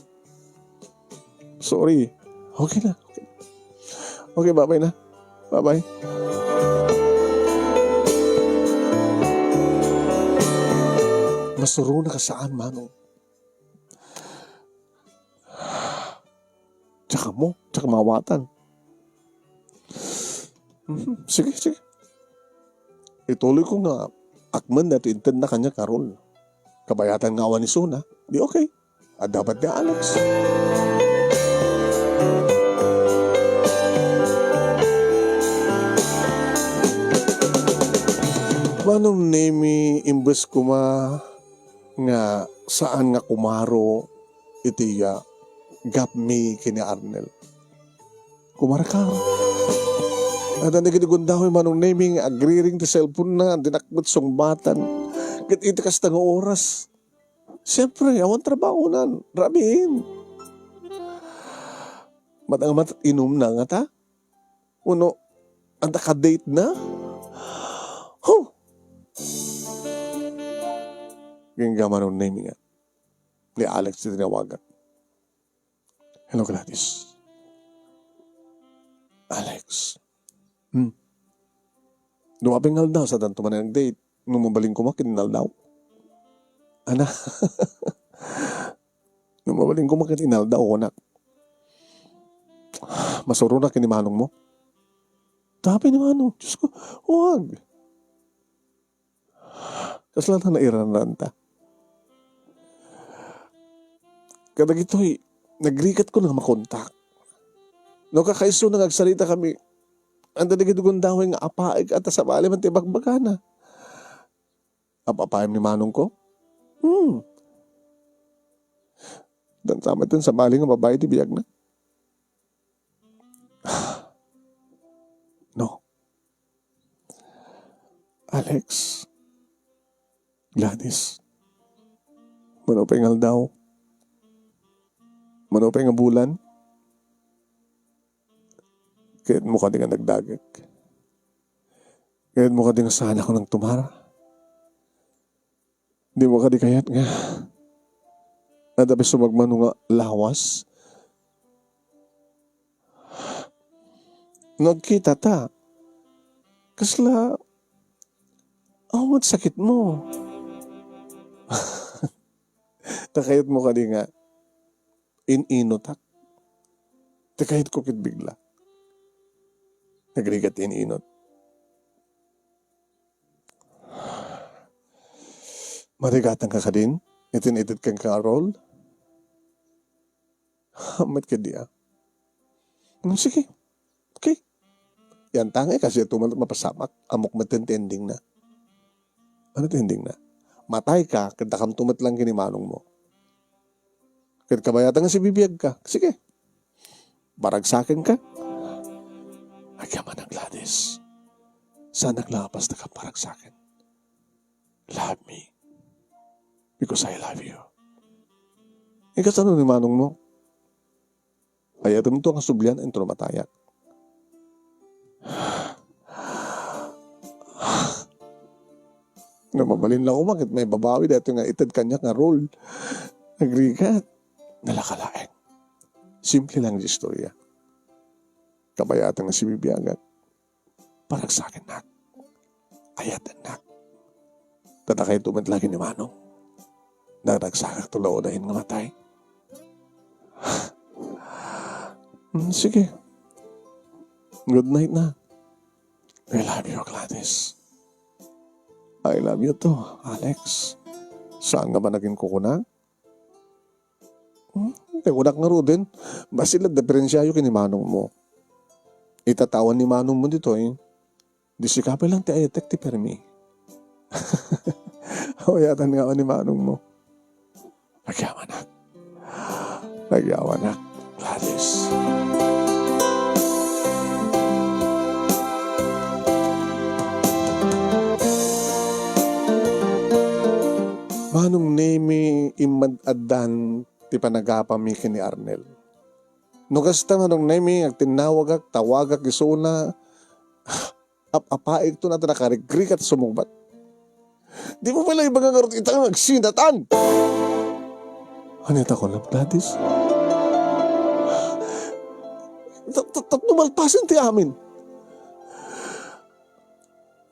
Sorry. Okay na. Okay. Okay, bye-bye na. Bye-bye. Masuronak a saan, Manong. Tsaka mo, tsaka mawatan. Mhm, sige, sige. Ituloy ko nga akmen daytoy intedna kaniak nga role. Kabayatan nga awan isuna, di okay. Adda met ni Alex. Manong Nemy, imbes koma nga saan nga kumaro iti, ah, gapmi ken ni Arnel. Kumarkar. Adda dagiti gundaway, Manong Nemy, nga agriring ti cellphone-na, dinak met sungbatan. Ket iti kasta nga oras, siempre, awan trabahonan. Rabiin. Matang mat inumna ngata? Wenno, adda ka-date na? Huh! Agingga, Manong Nemy, nga ni Alex ti tinawagak. Hello, Gladys. Alex. Hmm. Dua pay nga aldaw, saanto man nag-date. No mabalin koma ket inaldaw. Ana. No mabalin koma ket inaldaw, kunak. Masuronak ken ni manong mo. Tapay ni manong, Diyos ko, huwag. Kasla ta nairanranta. Kadagitoy, nagrikatko nga makontak. No kakaisuna nga agsarita kami, adda dagiti gundaway nga apaek a ta sabali man ti ibagbagana. Ap-apayam ni manongko? Hmm. Adda met ti sabali nga babai ti biagna. No. Alex, Gladys, mano pay nga aldaw, mano pay nga bulan, kayatmo kadi nga nagdagek? Kayatmo kadi nga saanakon agtumar? Dimo kadi kayat nga adda pay sumagmamano nga lawas? No agkitata, kasla, awan met sakitmo. Ta kayatmo kadi nga in-inotak? Ti kayatko ket bigla. Nagrigat ti in-inot. Marigatanka kadin? Iti naitedka nga role? Met kadi a. Hmm, sige. Okay. Yantangay, kasdiay met mapasamak. Ammok met ti ending na. Ano ti ending na? Matayka, ket dakamto met lang ken ni manong mo. Ket kabayatan nga sibibiagka. Sige. Paragsakenka. Agyamanak, Gladys. Saanak la a basta ka paragsaken. Love me. Because I love you. Ikasano ni manong mo? Ayatemto nga sublian inton matayak. No mabalin la koma ket maibabawi daytoy nga ited kaniak nga role. Agrigat. Nalaka laeng. Simple lang ti istorya. Kabayatan nga sibibiagak. Paragsakennak. Ayatennak. Kadakayto met la ken ni manong. Naragsakak ti laudayen nga matay. Hmm, sige. Good night na. I love you, Gladys. I love you too, Alex. Saan nga ba naging kukuna? Hmm, ti kunak ngaruden, basta la diperensiayo ken ni manong mo. Itatawan ni manong mo ditoy, di sika pay lang ti ayatek ti permi. Awyatan nga ni manong mo. Agyamanak. Agyamanak. Gladys. Manong Nemy, immad-addan ti panagapami ken ni Arnel. No kasta, Manong Nemy, agtinnawagak, tawagak isuna, ap-apaikto na ta nakarigrigat sumungbat. Di mo pala ibaga ngarud ita nga agsinatan! Ania ti kunam, Gladys? Ta-, ta-, tapno malpasen ti amin.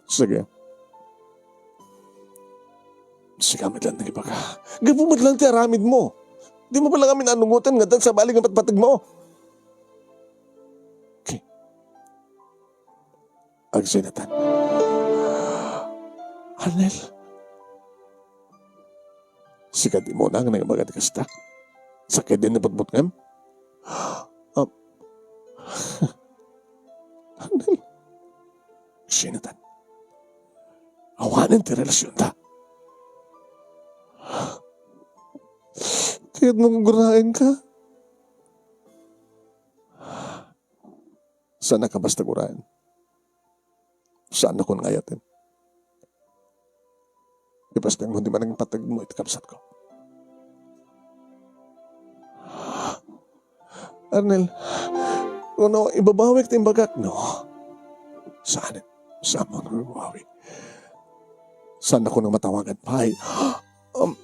Sige. Sika met lang nangibaga. Gapu met lang ti aramid mo. Di mo pala kami nanungutan nga dan sabali nga patpateg mo. Okay. Agsinatan. Arnel. Sika di mo na nga nangibaga ti kasta. Sakit din ni putputngem. Ah. Arnel. Agsinatan. Awanen ti relasyonta. Kayat mo guraen ka? Saan ka basta guraen? Saan nakon nga ayaten? Ipasteng mo di manang pateg mo iti kabsat ko. Arnel, kuno, ibabawik ti imbagak, no? Saan? Saan mo nga ibabawi? Saan ako nang matawagan pay? Um,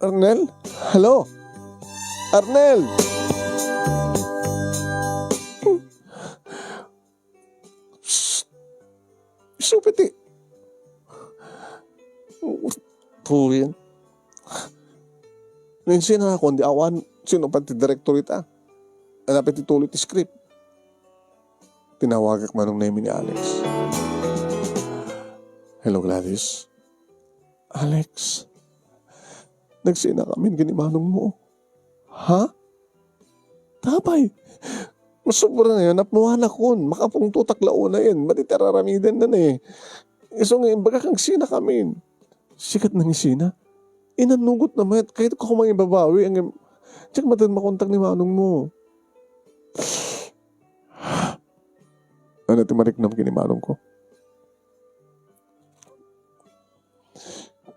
Arnel? Hello? Arnel! Psst! Isupiti. Puyen. Nansinan ako, di awan, sino pa ti direktor ita? Hanap iti tuloy ti script. Tinawagak manong Nemi ni Alex. Hello, Gladys. Alex, nagsina kami ken ni manong mo. Ha? Tapay. Masubra na yun. Napnuan akon. Makapungtotak la unayen. Madi ti araramiden na eh. Isu nga imbagak agsina kami. Sikat nang isina. Inanugot na met. Kayat ko mangibabawi. Ang, diak maten makontak ni manong mo. Ano ti mariknam ken ni manong ko?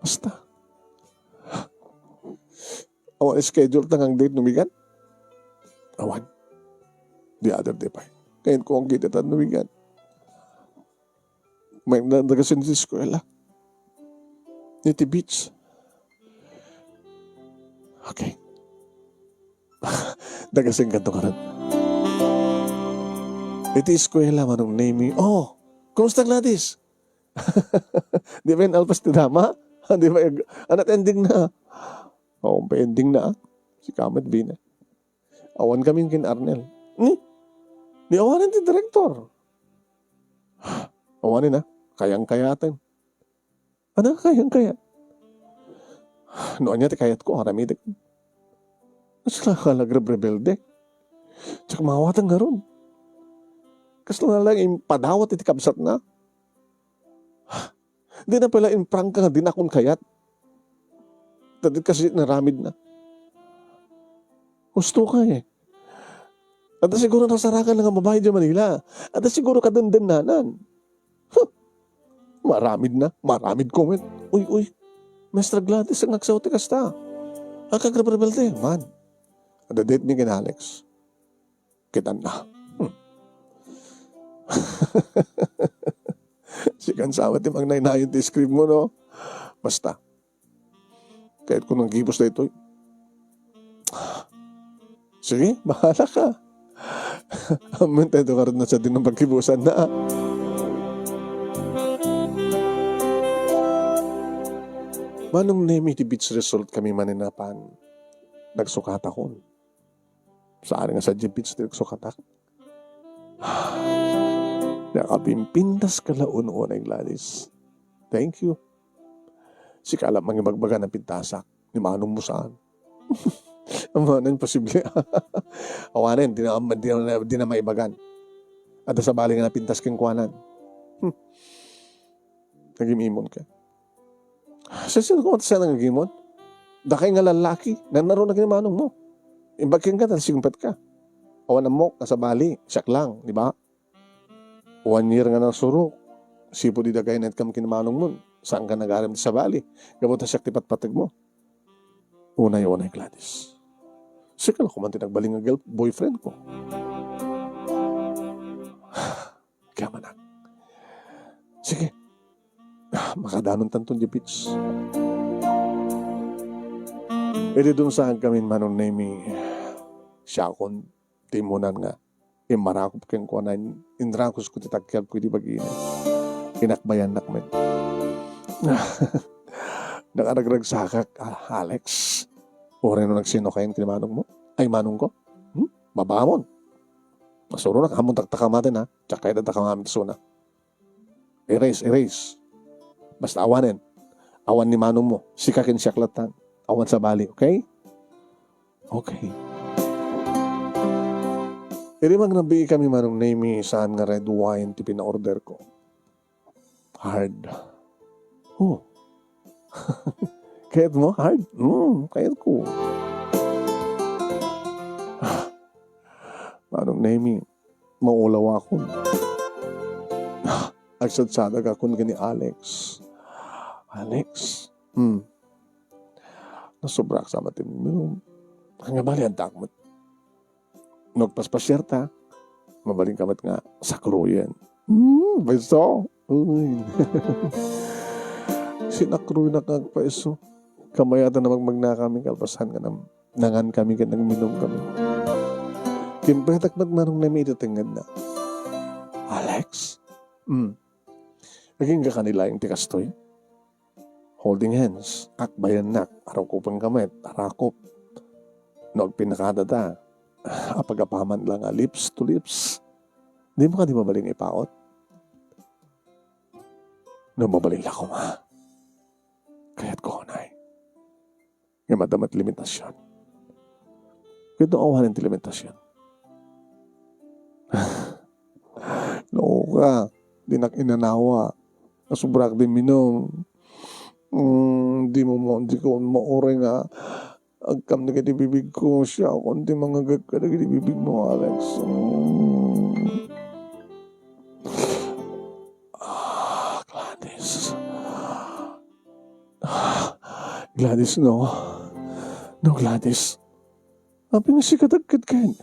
Basta. Awan schedule ta nga date no weekend? Awan. The other day pay. Kayat ko nga kita ta no weekend. May na-, nagasin ti eskwela. Iti beach. Okay. Nagasin kanto karon. Iti eskwela, manong Nemi. Oh, kumusta, Gladys? Di ba yun alpas ti dama? Di ba yun? Anat ending na? Oo, pa ending na, ah. Si Kamat Bina. Awan kami ken Arnel. Ni? Ni awanen ti direktor. Awanen, ah. Kayang-kayaten. Ano kayang-kayat? No ania ti kayat ko, aramidek. Kasla ka nagrebrebelde. Diak mawatan ngarud. Kasla na lang impadawat iti kabsat na. Di na pala imprangka nga di na akon kayat. Tadit kasi naramid na. Gusto ka eh. Adda siguro nasarakan nga babae di Manila. Adda siguro kadendennanan. Huh. Maramid na. Maramid comment. Uy, uy. Maestra Gladys, ang agsaw ti kasta. Ang kagrabarbal ti. Man. Adda date mi ken Alex. Kitan na. Hmm. Sikan sama ti mangnaynayon ti script mo, no? Basta. Kayat ko nang gibus daytoy. Sige, bahala ka. Amin tayo karod na sa din ng pagkibusan na. Manong Nemi ti beach result kami maninapan. Nagsukatakon. Saan nga sa beach ti nagsukatak. Nakapimpintas ka la unay, Gladys. Thank you. Sika la mangibagbaga ng pintasak. Ni manong mo saan? Awanen, posible. Awanen, di na, di na, di na maibagan. Adda sabali nga napintas kenkuanan. Hmm. Nagimimon ka. Sa sino ko sa nagimon? Dakay nga lalaki, nanaro na kini manong mo. Imbag kenka, ta singpet ka. Awan ammok, kasabali, siak lang, di ba? One year nga nasurok. Sipu di dagay na itkam kinamanong mo. Saan ka nagaram ti sabali? Gapu ta siak ti patpateg mo. Unay, unay, Gladys. Sika la kuman ti nagbalin nga girl-, boyfriend ko. Kaya manak. Sige. Ah, makadanon tanton di beach. Idi dumsaan kami manong Nemi, siakon, timunan nga Immarakop kenkuana, in-, inrakusko ti tagkiagko iti bagina. Inakbayannak met. Nakaragragsakak, ah, Alex. Uray no nagsinukayan ken ni manongmo? Ay, manongko? Hmm? Babaamon. Masuronak, ammon taktakamaten, ha? Diak kayat a takamaten isuna. Erase, erase. Basta awanen. Awan ni manongmo. Sika ken siak latta. Awan sabali, okay? Okay. Idi magnabbii kami, Manong Nemy, saan nga red wine ti pina-order ko. Hard. Oh. Kayatmo? Hard? Mm, kayatko. Manong Nemy, maulawakon. Agsadsadagakon ken ni Alex. Alex? Hmm. Nasobrak sa met ti minum. Ania bale, addaak met. No agpaspasiarta, mabalinka met nga sakruyen. Hmm, pwesto. Uy. Sinakruyennak nga agpwesto. Kamayatan a magmagnakami, kalpasan nga nam-, nangankami ken nagminumkami. Kimpretak met, Manong Nemy, iti tengngedna. Alex? Hmm. Agingga kanilaeng ti kastoy? Holding hands, akbayannak, arakupenka met, arakop. No agpinnakadata, apagapaman la nga lips to lips. Dimo kadi mabalin ipaut? No mabalin la koma, kayatko unay. Ngem adda met limitasion. Ket no awanen ti limitasion? Naoka, dinak inanawa. Nasobrak ti minum. Mm, dimo mo, diko mauray nga agkam dagiti bibigko. Siakon ti mangngegek kadagiti bibigmo, Alex. Mm. Ah, Gladys. Gladys, no. No, Gladys. Apay nga sika dagked ken?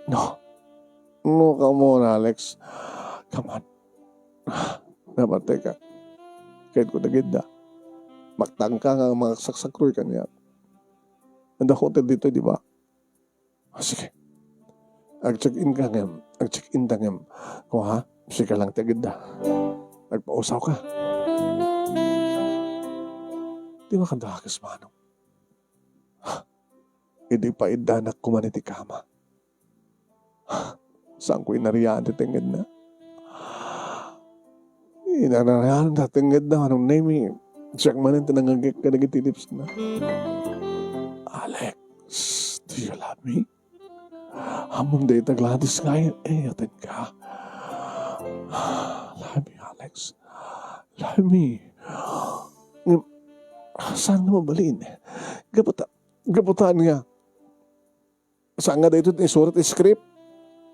No. No, come on, Alex. Come on. Napatay ka. Kayatko dagidda. Maktangka nga mangagsaksakroy kaniak. Adda hotel ditoy, di ba? Ah, sige. Ag-check-in ka ngem, ag-check-in ta ngem. Kua, sika lang ti agidda. Agpausaw ka. Di makadakas, Manong. Idi paiddanak kuman iti kama. Saanko inarian ti tengngedna. Inarian ta tengngedna, Manong Nemy. Siak manen ti nangngegek kadagiti lipsna. Alex, do you love me? Ammom dayta, Gladys, nga ay-, ayatenka. Love me, Alex. Love me. Ngem, saan nga mabalin? Gapu ta, gapu ta ania? Saan nga daytoy ti isurat ti script?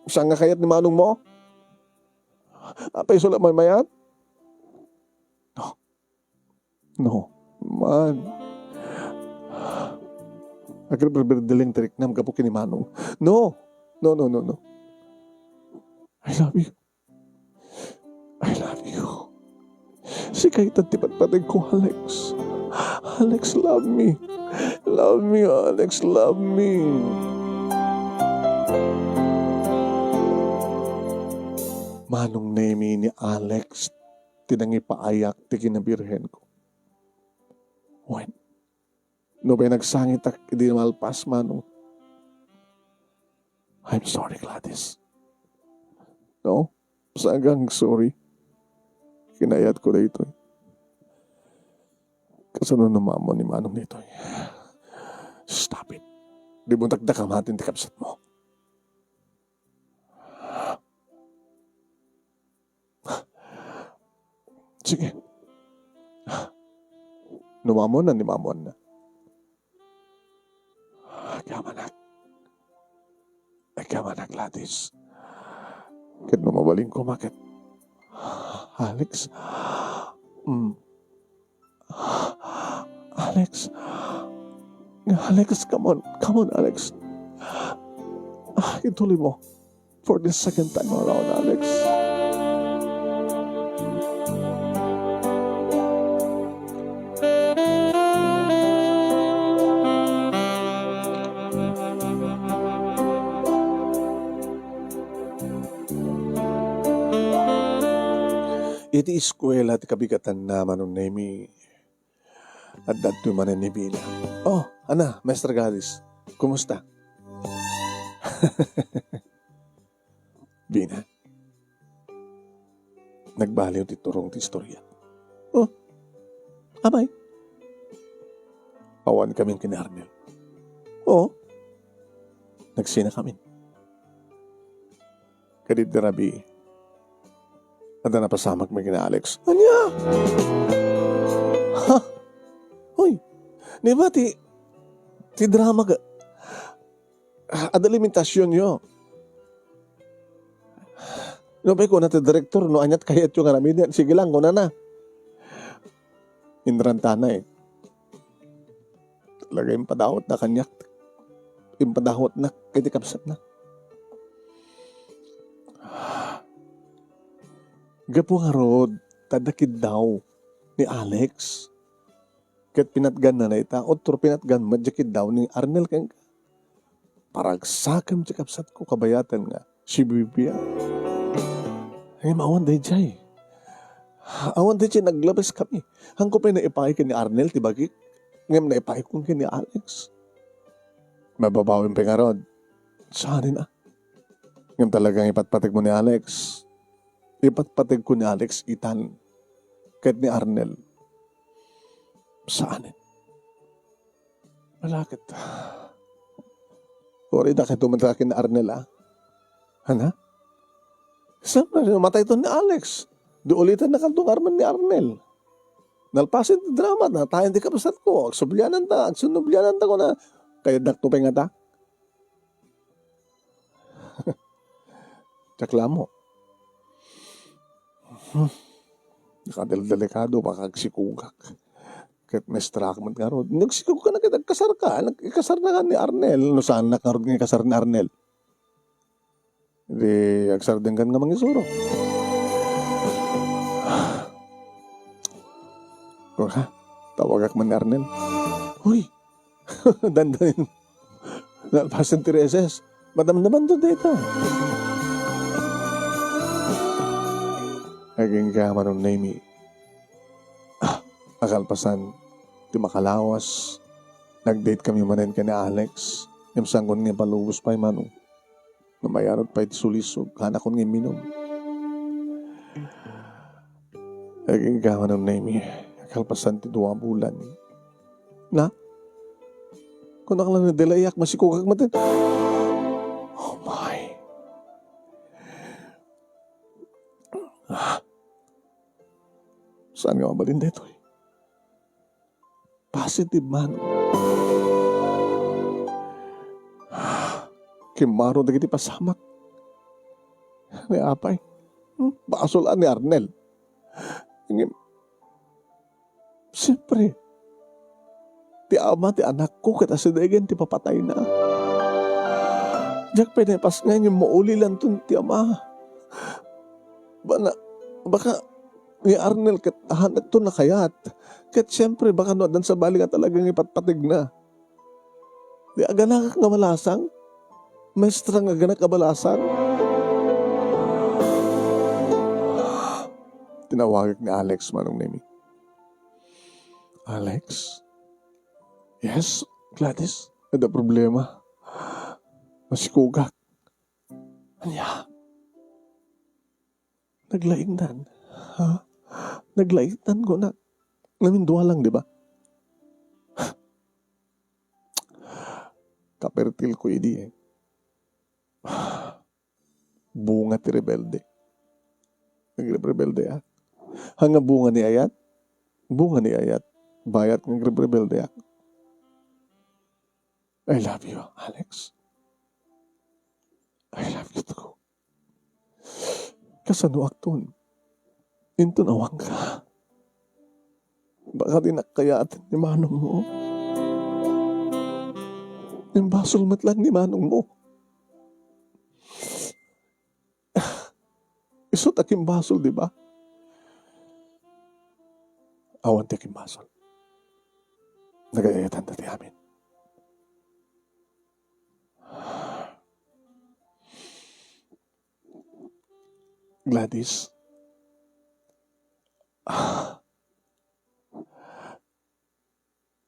Saan nga kayat ni manongmo? Apay isu la maymayat? No. No. Man. Agreberberdeleng ti riknam gapu ken ni Manong. No. No, no, no, no. I love you. I love you. Sika ita ti patpategko, Alex. Alex, love me. Love me, Alex, love me. Manong Nemy, ni Alex ti nangipaayak ti kinabirhenko. Wen, no pay nagsangitak idi malpas, Manong, I'm sorry, Gladys. No? Sagang sorry. Kinayatko daytoy. Kasano no maammo ni Manong ditoy? Stop it. Di mo dagdagamatin ti kabsatmo. Sige. No maammoanna ni maammoanna. Agyamanak. Agyamanak, Gladys. Ket no mabalin koma ket, Alex. Mm. Alex. Alex, come on. Come on, Alex. Ah, ituloy mo. For the second time around, Alex. Iti eskuela ti kabigatanna, Manong Nemi, adda adtoy manen ni Bina. "Oh, ana, Maestra Gladys, kumusta?" "Bina, nagbaliw ti turong ti istorya." "Oh, apay?" "Awan kami ken ni Arnel." "Oh, nagsinakamin." Kadaydi rabii, adda napasamak met ken ni Alex. "Ania? Ha? Hoy, di ba ti, ti drama ka, adda limitasionyo?" "No pay kuna ti direktor, no aniat kayatyo nga aramiden, sige lang, kunana." Inrantana eh. Talaga, impadawatna kaniak. Impadawatna iti kabsatna. Gapu ngarud, ta adda kiddaw ni Alex. Ket pinatganna dayta, utro pinatgan met diay kiddaw ni Arnel ken paragsakem ti kabsatko, kabayatan nga si Vivian. Ngem awan daydiay. Awan daydiay, naglabeskami. Hanko pay naipaay ken ni Arnel ti bagik, ngem naipaayko ken ni Alex. Mababawim pay ngarud. Saanen a. Ngem talagang ipatpategmo ni Alex. Ipatpategko ni Alex itan ket ni Arnel. Saanen. Malakit. Uray dakayto met ken ni Arnel, a. Ana? Siyempre, no matayto ni Alex, di ulitan na kanto nga armen ni Arnel. Nalpasen ti drama, natayen ti kabsatko, agsublianan ta, agsunublianan ta, kuna, kayatdakto pay ngata. Diak lamo. Hmm. Nakadeldelikado, baka agsikogak. Ket maestrak met ngarud. Nagsikog ka na ket agkasar ka. Nag-, ikasar na ka ni Arnel. No saan na ngarud nga ikasar ni Arnel? Di agsardengkan nga mangisuro. Kora, tawagak man ni Arnel. Hoy! Dandanin. Nalpasen ti reses. Madamdaman to deta. Agingga, Manong Nemi. Ah, akalpasan ti makalawas, nag-date kami manen ken ni Alex. Ngem saankon nga ipalubos pay, Manong. No mayarut pay ti sulisog, hanakon nga imminum. Agingga, Manong Nemi, kalpasan ti dua a bulan. Na? Kunak lang nga delayak, masikogak met. Oh my. Ah. Saan nga mabalin daytoy? Positive man. Kimmaro dagiti pasamak. Ni apay? Hmm? Basol a ni Arnel. Ngem, siyempre, ti ama ti anakko ket asidegen ti papatayna. Diak pay naipasngay ngem maulilanton ti ama. Bana-, baka ni Arnel ket hanetto nakayat. Ket siyempre, baka no addan sabali nga talaga nga ipatpategna. Di aganakak nga malasang? Maestra nga aganak a balasang? Tinawagak ni Alex, Manong Nemi. "Alex?" "Yes, Gladys? Adda problema. Masikogak." "Ania?" "Naglaingnan. Ha? Naglaingnan ko na. Namindua lang, di ba?" Kapertilko idi, eh. Bunga ti rebelde. Nagrebrebeldeak. Haan nga bunga ni ayat? Bunga ni ayat. Bayat nga nagrebrebeldeak. I love you, Alex. I love you too. Kasanoakton? Inton awanka. Baka di nakkayaten ni manongmo. Imbasol met lang ni manongmo. Isu ti akimbasol, di ba? Awan ti akimbasol. Nagayayatan ta ti amin. Gladys,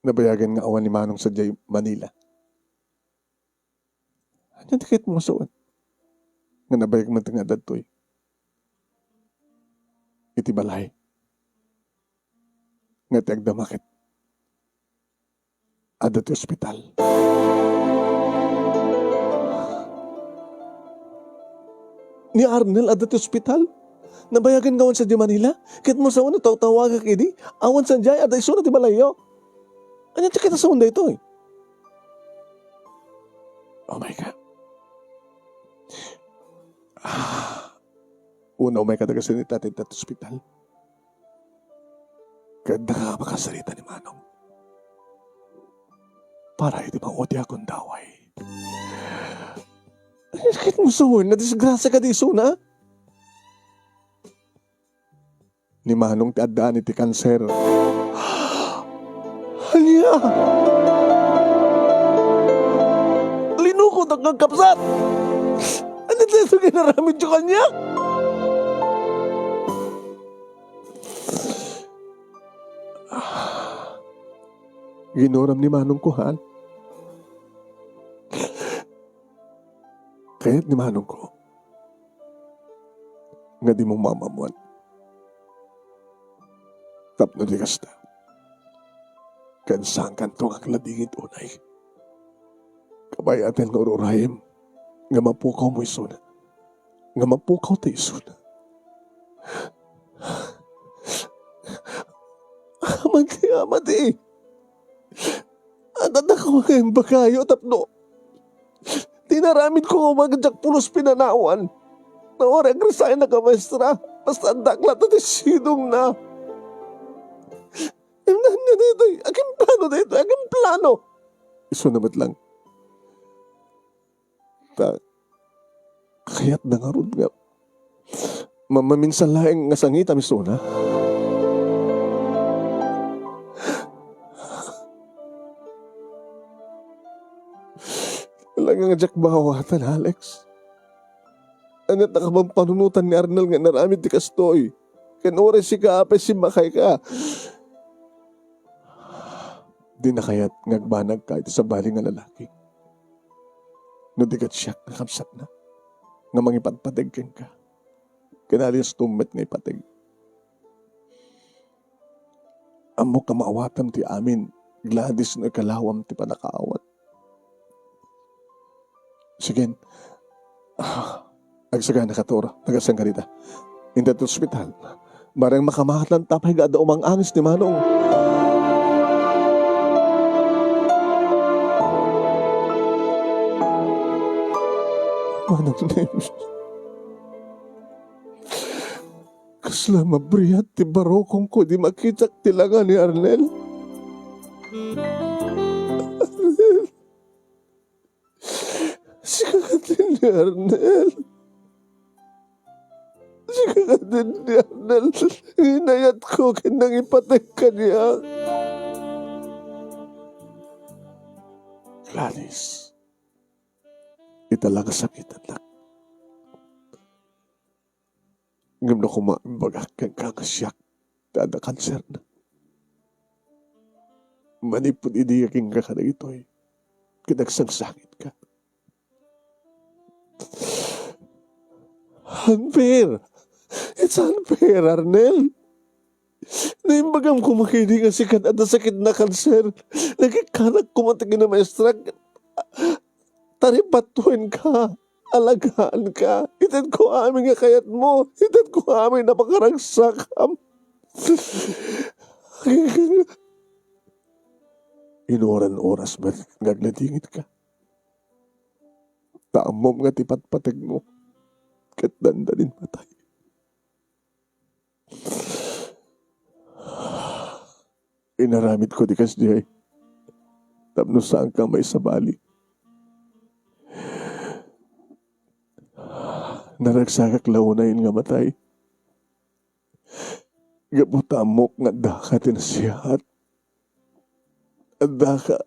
Nabayagen nga awan ni Manong sadiay Manila. Ania ti kayatmo nga sawen? Nga nabayag met nga adda ditoy iti balay. Nga ti agdama ket adda ti ospital. Ni Arnel adda ti ospital? Nabayagen nga awan sadiay Manila? Ket mo sawen no tawtawagak idi, awan sadiay, adda isuna ti balayyo. Ania ti kayatmo nga sawen daytoy? Oh my God. Ah, una, umay ka daga sinita ti ospital. Ket daka makasarita ni Manong. Para iti mao ti agundaway. Ay, ket mo sawen, nadisgrasia kadi isuna? Ni Manong ti addaan iti kanser. Ania? Linukodak nga agkabsat! Ania daytoy nga inaramidyo kaniak? Ginuram ni Manongko, han? Kayat ni Manongko nga dimo maammuan tapno di kasta. Ken saankanto nga agladingit unay. Kabayaten nga ur-urayem nga mapukawmo isuna. Nga mapukawta isuna. Amati, amati. Adda ko nga imbagayo tapno ti inaramidko nga umagdiak pulos pinanawan. Nga uray agresignak a maestra, basta adda ak latta ti sidongna. Imnan nga daytoy, agimplano daytoy, agimplano. Isuna met lang. Ta, kayatna ngarud nga ma-, maminsan laeng nga sangitam isuna. Talaga nga diak maawatan, Alex. Ania ti kapampanunotan ni Arnel nga inaramid ti kastoy? Ken uray sika apay simmakayka. Dina kayat nga agbanagka iti sabali nga lalaki. No di ket siak nga kabsatna, nga mangipadpadeg kenka. Ken alias tummet nga ipateg. Ammok a maawatam ti amin, Gladys, no ikalawam ti pannakaawat. Sige. Ah, agsagana ka, Tor. Nagasan ka dita. Inted ti ospital. Bareng makamaat lang tapay nga adda umang-angis ni Manong. Manong Names. Kasla mabriat ti barukongko idi makitak ti langa ni Arnel. Sika kadin ni Arnel. Sika kadin ni Arnel. Inayatko ken nangipatek kaniak. Gladys, ita la nga sakitannak. Ngem no koma, imbagak kenka nga siak ti adda kanserna. Manipud idi agingga kadagitoy, ket agsangsangitka. Unfair! It's unfair, Arnel! Naimbagam koma idi nga sika adda sakit na kanser. Nagikkanak koma ti kinamaestrak. Taripatuenka. Alagaanka. Itedko amin nga kayatmo. Itedko amin a pakaragsakam. Inuran oras met nga agladingitka. Ta ammom nga ti patpategmo ket dandanin matay. Inaramidko ti kasdiay tapno saanka maisabali. Naragsakak la unay nga matay. Gapu ta ammok nga addaka ti nasiat. Addaka.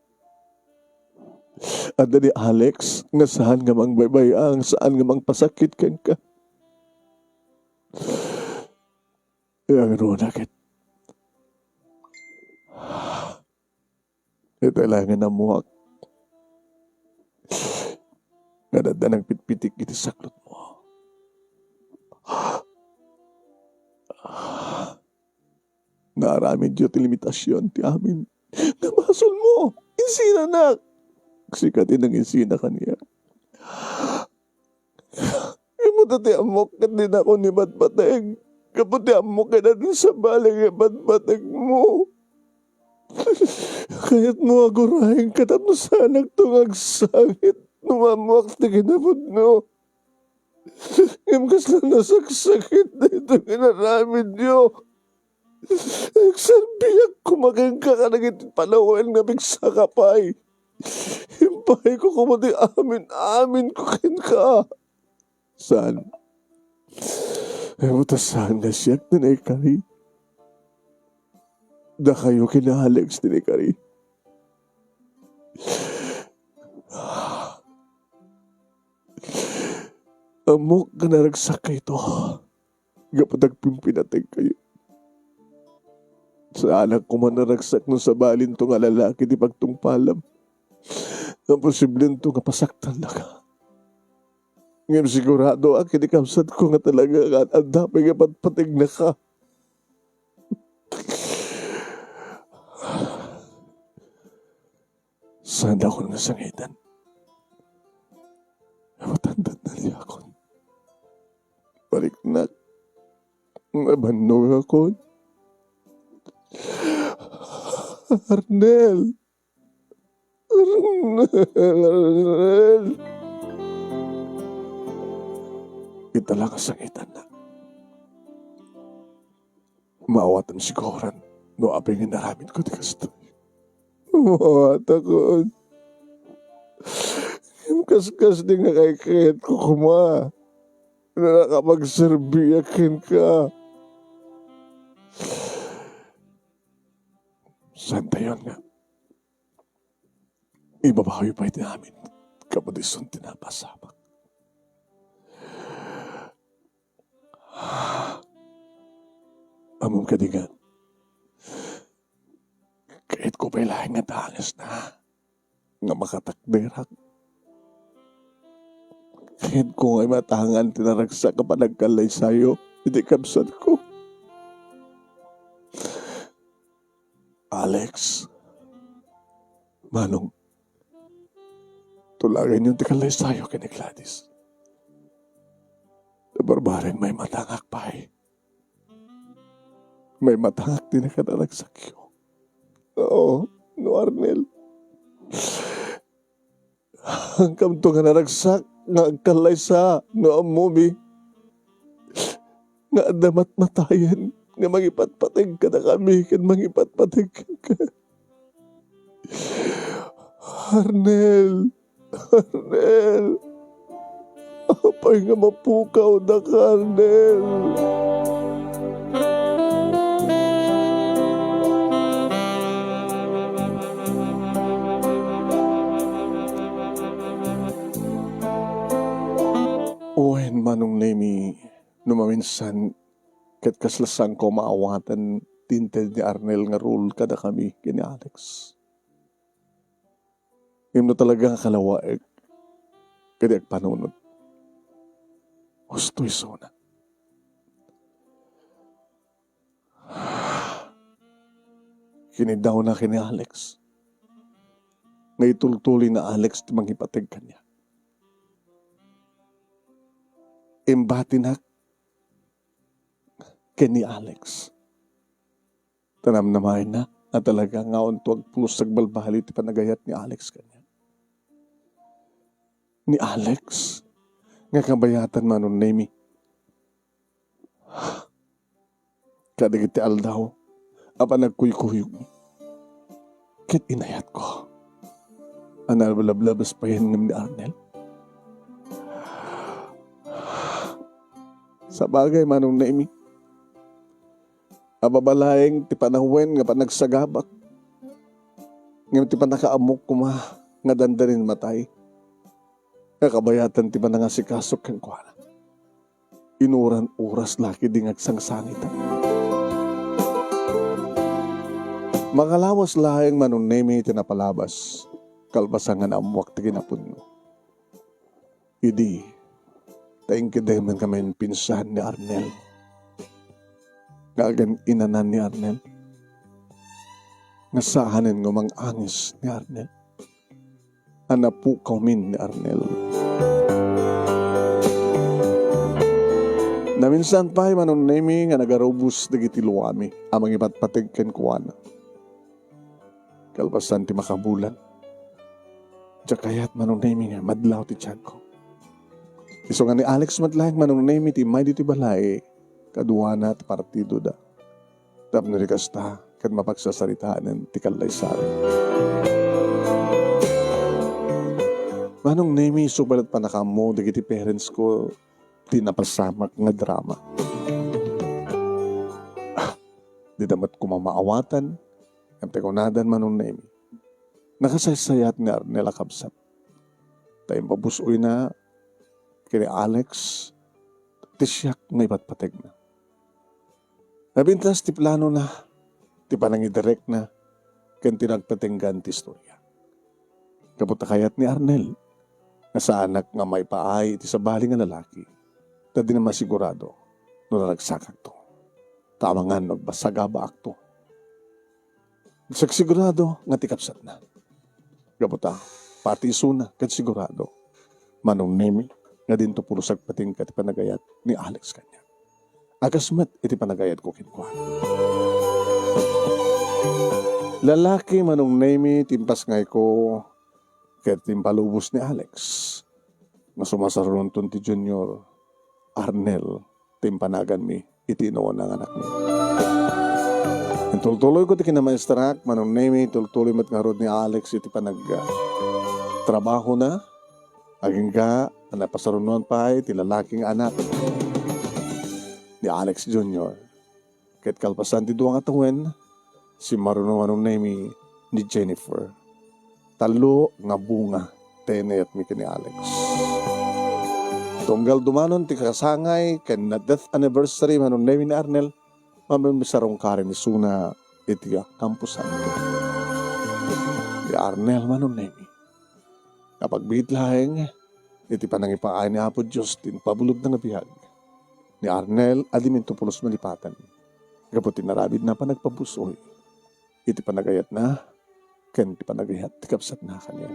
Adda ni Alex nga saan nga mangbaybay-ang, saan nga mangpasakit kenka. Agaruna ket Ita laeng nga ammoak nga adda nagpitpitik iti saklotmo. Naaramidyo ti limitasion ti amin nga basolmo. Insinanak. Sika ti nanginsina kaniak. Ngem ta ti ammok ket dinakon ipatpateg. Gapu ti ammok ket adda sabali nga ipatpategmo. Kayatmo nga agurayenka tapno saanakto nga agsangit no maammoak ti kinapudno. Ngem kasla nasaksakit daytoy nga inaramidyo. Nagserbiak koma kenka kadagiti panawen nga pigsaka pay. Impayko koma ti amin-aminko kenka. Saan? Ay, buta saan nga siak ti naikari? Dakayo ken ni Alex ti naikari. Ammok nga naragsakkayto gapu ta agpimpinategkayo. Saanak koma naragsak no sabalinto nga lalaki ti pagtungpalam. Nga posiblento nga pasaktannaka. Ngem siguradoak iti kabsatko nga talaga nga adda pay nga patpategnaka. Saandakon nga sangitan. Matandan na diakon. Baliknak. Mabannogakon. Arnel. Arnel, Arnel. Ita la nga sangitanna. Maawatam siguran no apay nga inaramidko ti kastoy. Maawatakon. Ngem kaskasdi nga kaykayatko koma no nakapagserbiak kenka. Saantayon nga ibabawi pay ti amin, gapu ta isun ti napasabak. Ammom kadi nga, kayatko pay laeng nga tangesna nga makatakderak. Kayatko nga imatangan ti naragsak a panagkallaysayo iti kabsatko. Alex, Manong, tulagenyo ti kallaysayo ken ni Gladys. Barbareng maimatangak pay. Maimatangak ti nakararagsakyo. Oo, no Arnel. Haankamto nga naragsak nga agkallaysa no ammomi nga adda matmatayen nga mangipatpateg kadakami ken mangipatpateg kenka. Arnel! Arnel! Apay nga mapukaw daka, Arnel? Wen, Manong Nemi, no maminsan, ket kasla saanko a maawatan ti inted ni Arnel nga rule kadakami ken ni Alex. Ngem no talaga nga kalawaek, kadi agpanunot. Husto isuna. Kiniddawna ken ni Alex. Nga itultuloy ni Alex ti mangipateg kaniak. Imbatinak ken ni Alex. Ta namnamaenna a talaga nga awanto agpulos agbalbaliw ti panagayat ni Alex kaniak. Ni Alex nga kabayatan, Manong Nemi. Kadagiti aldaw a panagkuykuyogmi ket inayatko a nalablablabas payen ngem ni Arnel. Sabagay, Manong Nemi, a babalaeng ti panawen nga panagsagabak, ngem ti pannakaammok koma nga dandanin matay, nga kabayatan ti panangasikasok kenkuana. Inuran oras la ketdi nga agsangsangitan. Makalawas laeng, Manong Nemi, ti napalabas, kalpasan nga naammoak ti kinapudno. Idi, ta inkeddeng man kami pinsan ni Arnel. Nga agan-inanan ni Arnel. Nga saanen nga umang-angis ni Arnel. A napukawmin ni Arnel. Naminsan pay, Manong Nemi, nga nagarubos dagiti luami a mangipatpateg kenkuana. Kalpasan ti makabulan, diak kayat, Manong Nemi, nga madlaw ti tiyanko. Isu nga ni Alex met laeng, Manong Nemi, ti immay ditoy balay, kaduana ti partidoda. Tapno di kasta, ket mapagsasaritaanen ti kallaysari. Manong Nemi, isu pay met pannakaammo dagiti parents ko ti napasamak nga drama. Ah, dida met koma maawatan, ngem ti kunadan, Manong Nemi, nakasaysayat ni Arnel a kabsat. Ta impabus-oyna ken ni Alex ti siak nga ipatpategna. Napintas ti planona, ti panangidirekna, ken ti nagpatenggan ti istoria. Gapu ta kayat ni Arnel nga saanak nga maipaay iti sabali nga lalaki, ta dina masigurado no naragsakakto. Ta amangan no agbasagabaakto. Sigsigurado nga ti kabsatna. Gapu ta, pati isuna ket sigurado, Manong Nemi, nga dinto pulos agpatingga ti panagayat ni Alex kaniak. A kas met iti panagayatko kenkuana. Lalaki, Manong Nemi, ti impasngayko ket ti impalubos ni Alex. Nga sumasarunonton ti Junior, Arnel, ti impanaganmi iti inuan nga anakmi. Intultuloyko ti kinamaestrak, Manong Nemi, intultuloy met ngarud ni Alex iti panag-, trabahona. Agingga a napasarunoan pay ti lalaki nga anak ni Alex Junior. Ket kalpasan ti dua nga tawen, simmaruno, Manong Nemi, ni Jennifer. Tallo nga bunga ti inayatmi ken ni Alex. Tunggal dumanon ti kasangay ken na death anniversary, Manong Nemi, ni Arnel, mamimsarungkarin isuna iti kamposanto. Ni Arnel, Manong Nemi, napagbiit laeng iti panangipaay ni Apo Dios ti impabulodna nga biag ni Arnel a diminto pulos malipatan gapu ti narabidna a panagpabus-oy iti panagayatna ken ti panagayat ti kabsatna kaniak.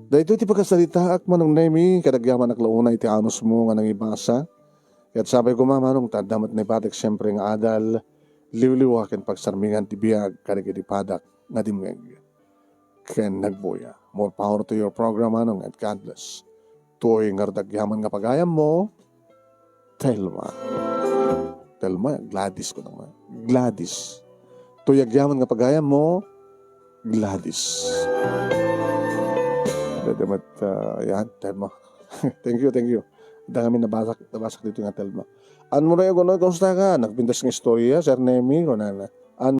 Daytoy ti pakasaritaak, Manong Nemi, kadagyaman a la unay iti anusmo nga nangibasa. Ket sapay koma, Manong, ta adda met naipatek siempre nga adal, liwliwa ken pagsarmingan ti biag kadagiti padak nga dimngeg ken nagbuya. More power to your program, Manong, and God bless. Toy nga agyaman nga pagayammo, Telma. Telma, Gladys ko naman. Gladys. Toy agyaman nga pagayammo, Gladys. Pwede mat, ah, yan, Telma. Thank you, thank you. Adda kami nabasa, nabasa dito nga Telma. Anmo ray, kuno, kumusta ka? Nagpintas nga istorya, Sir Nemi, kunana.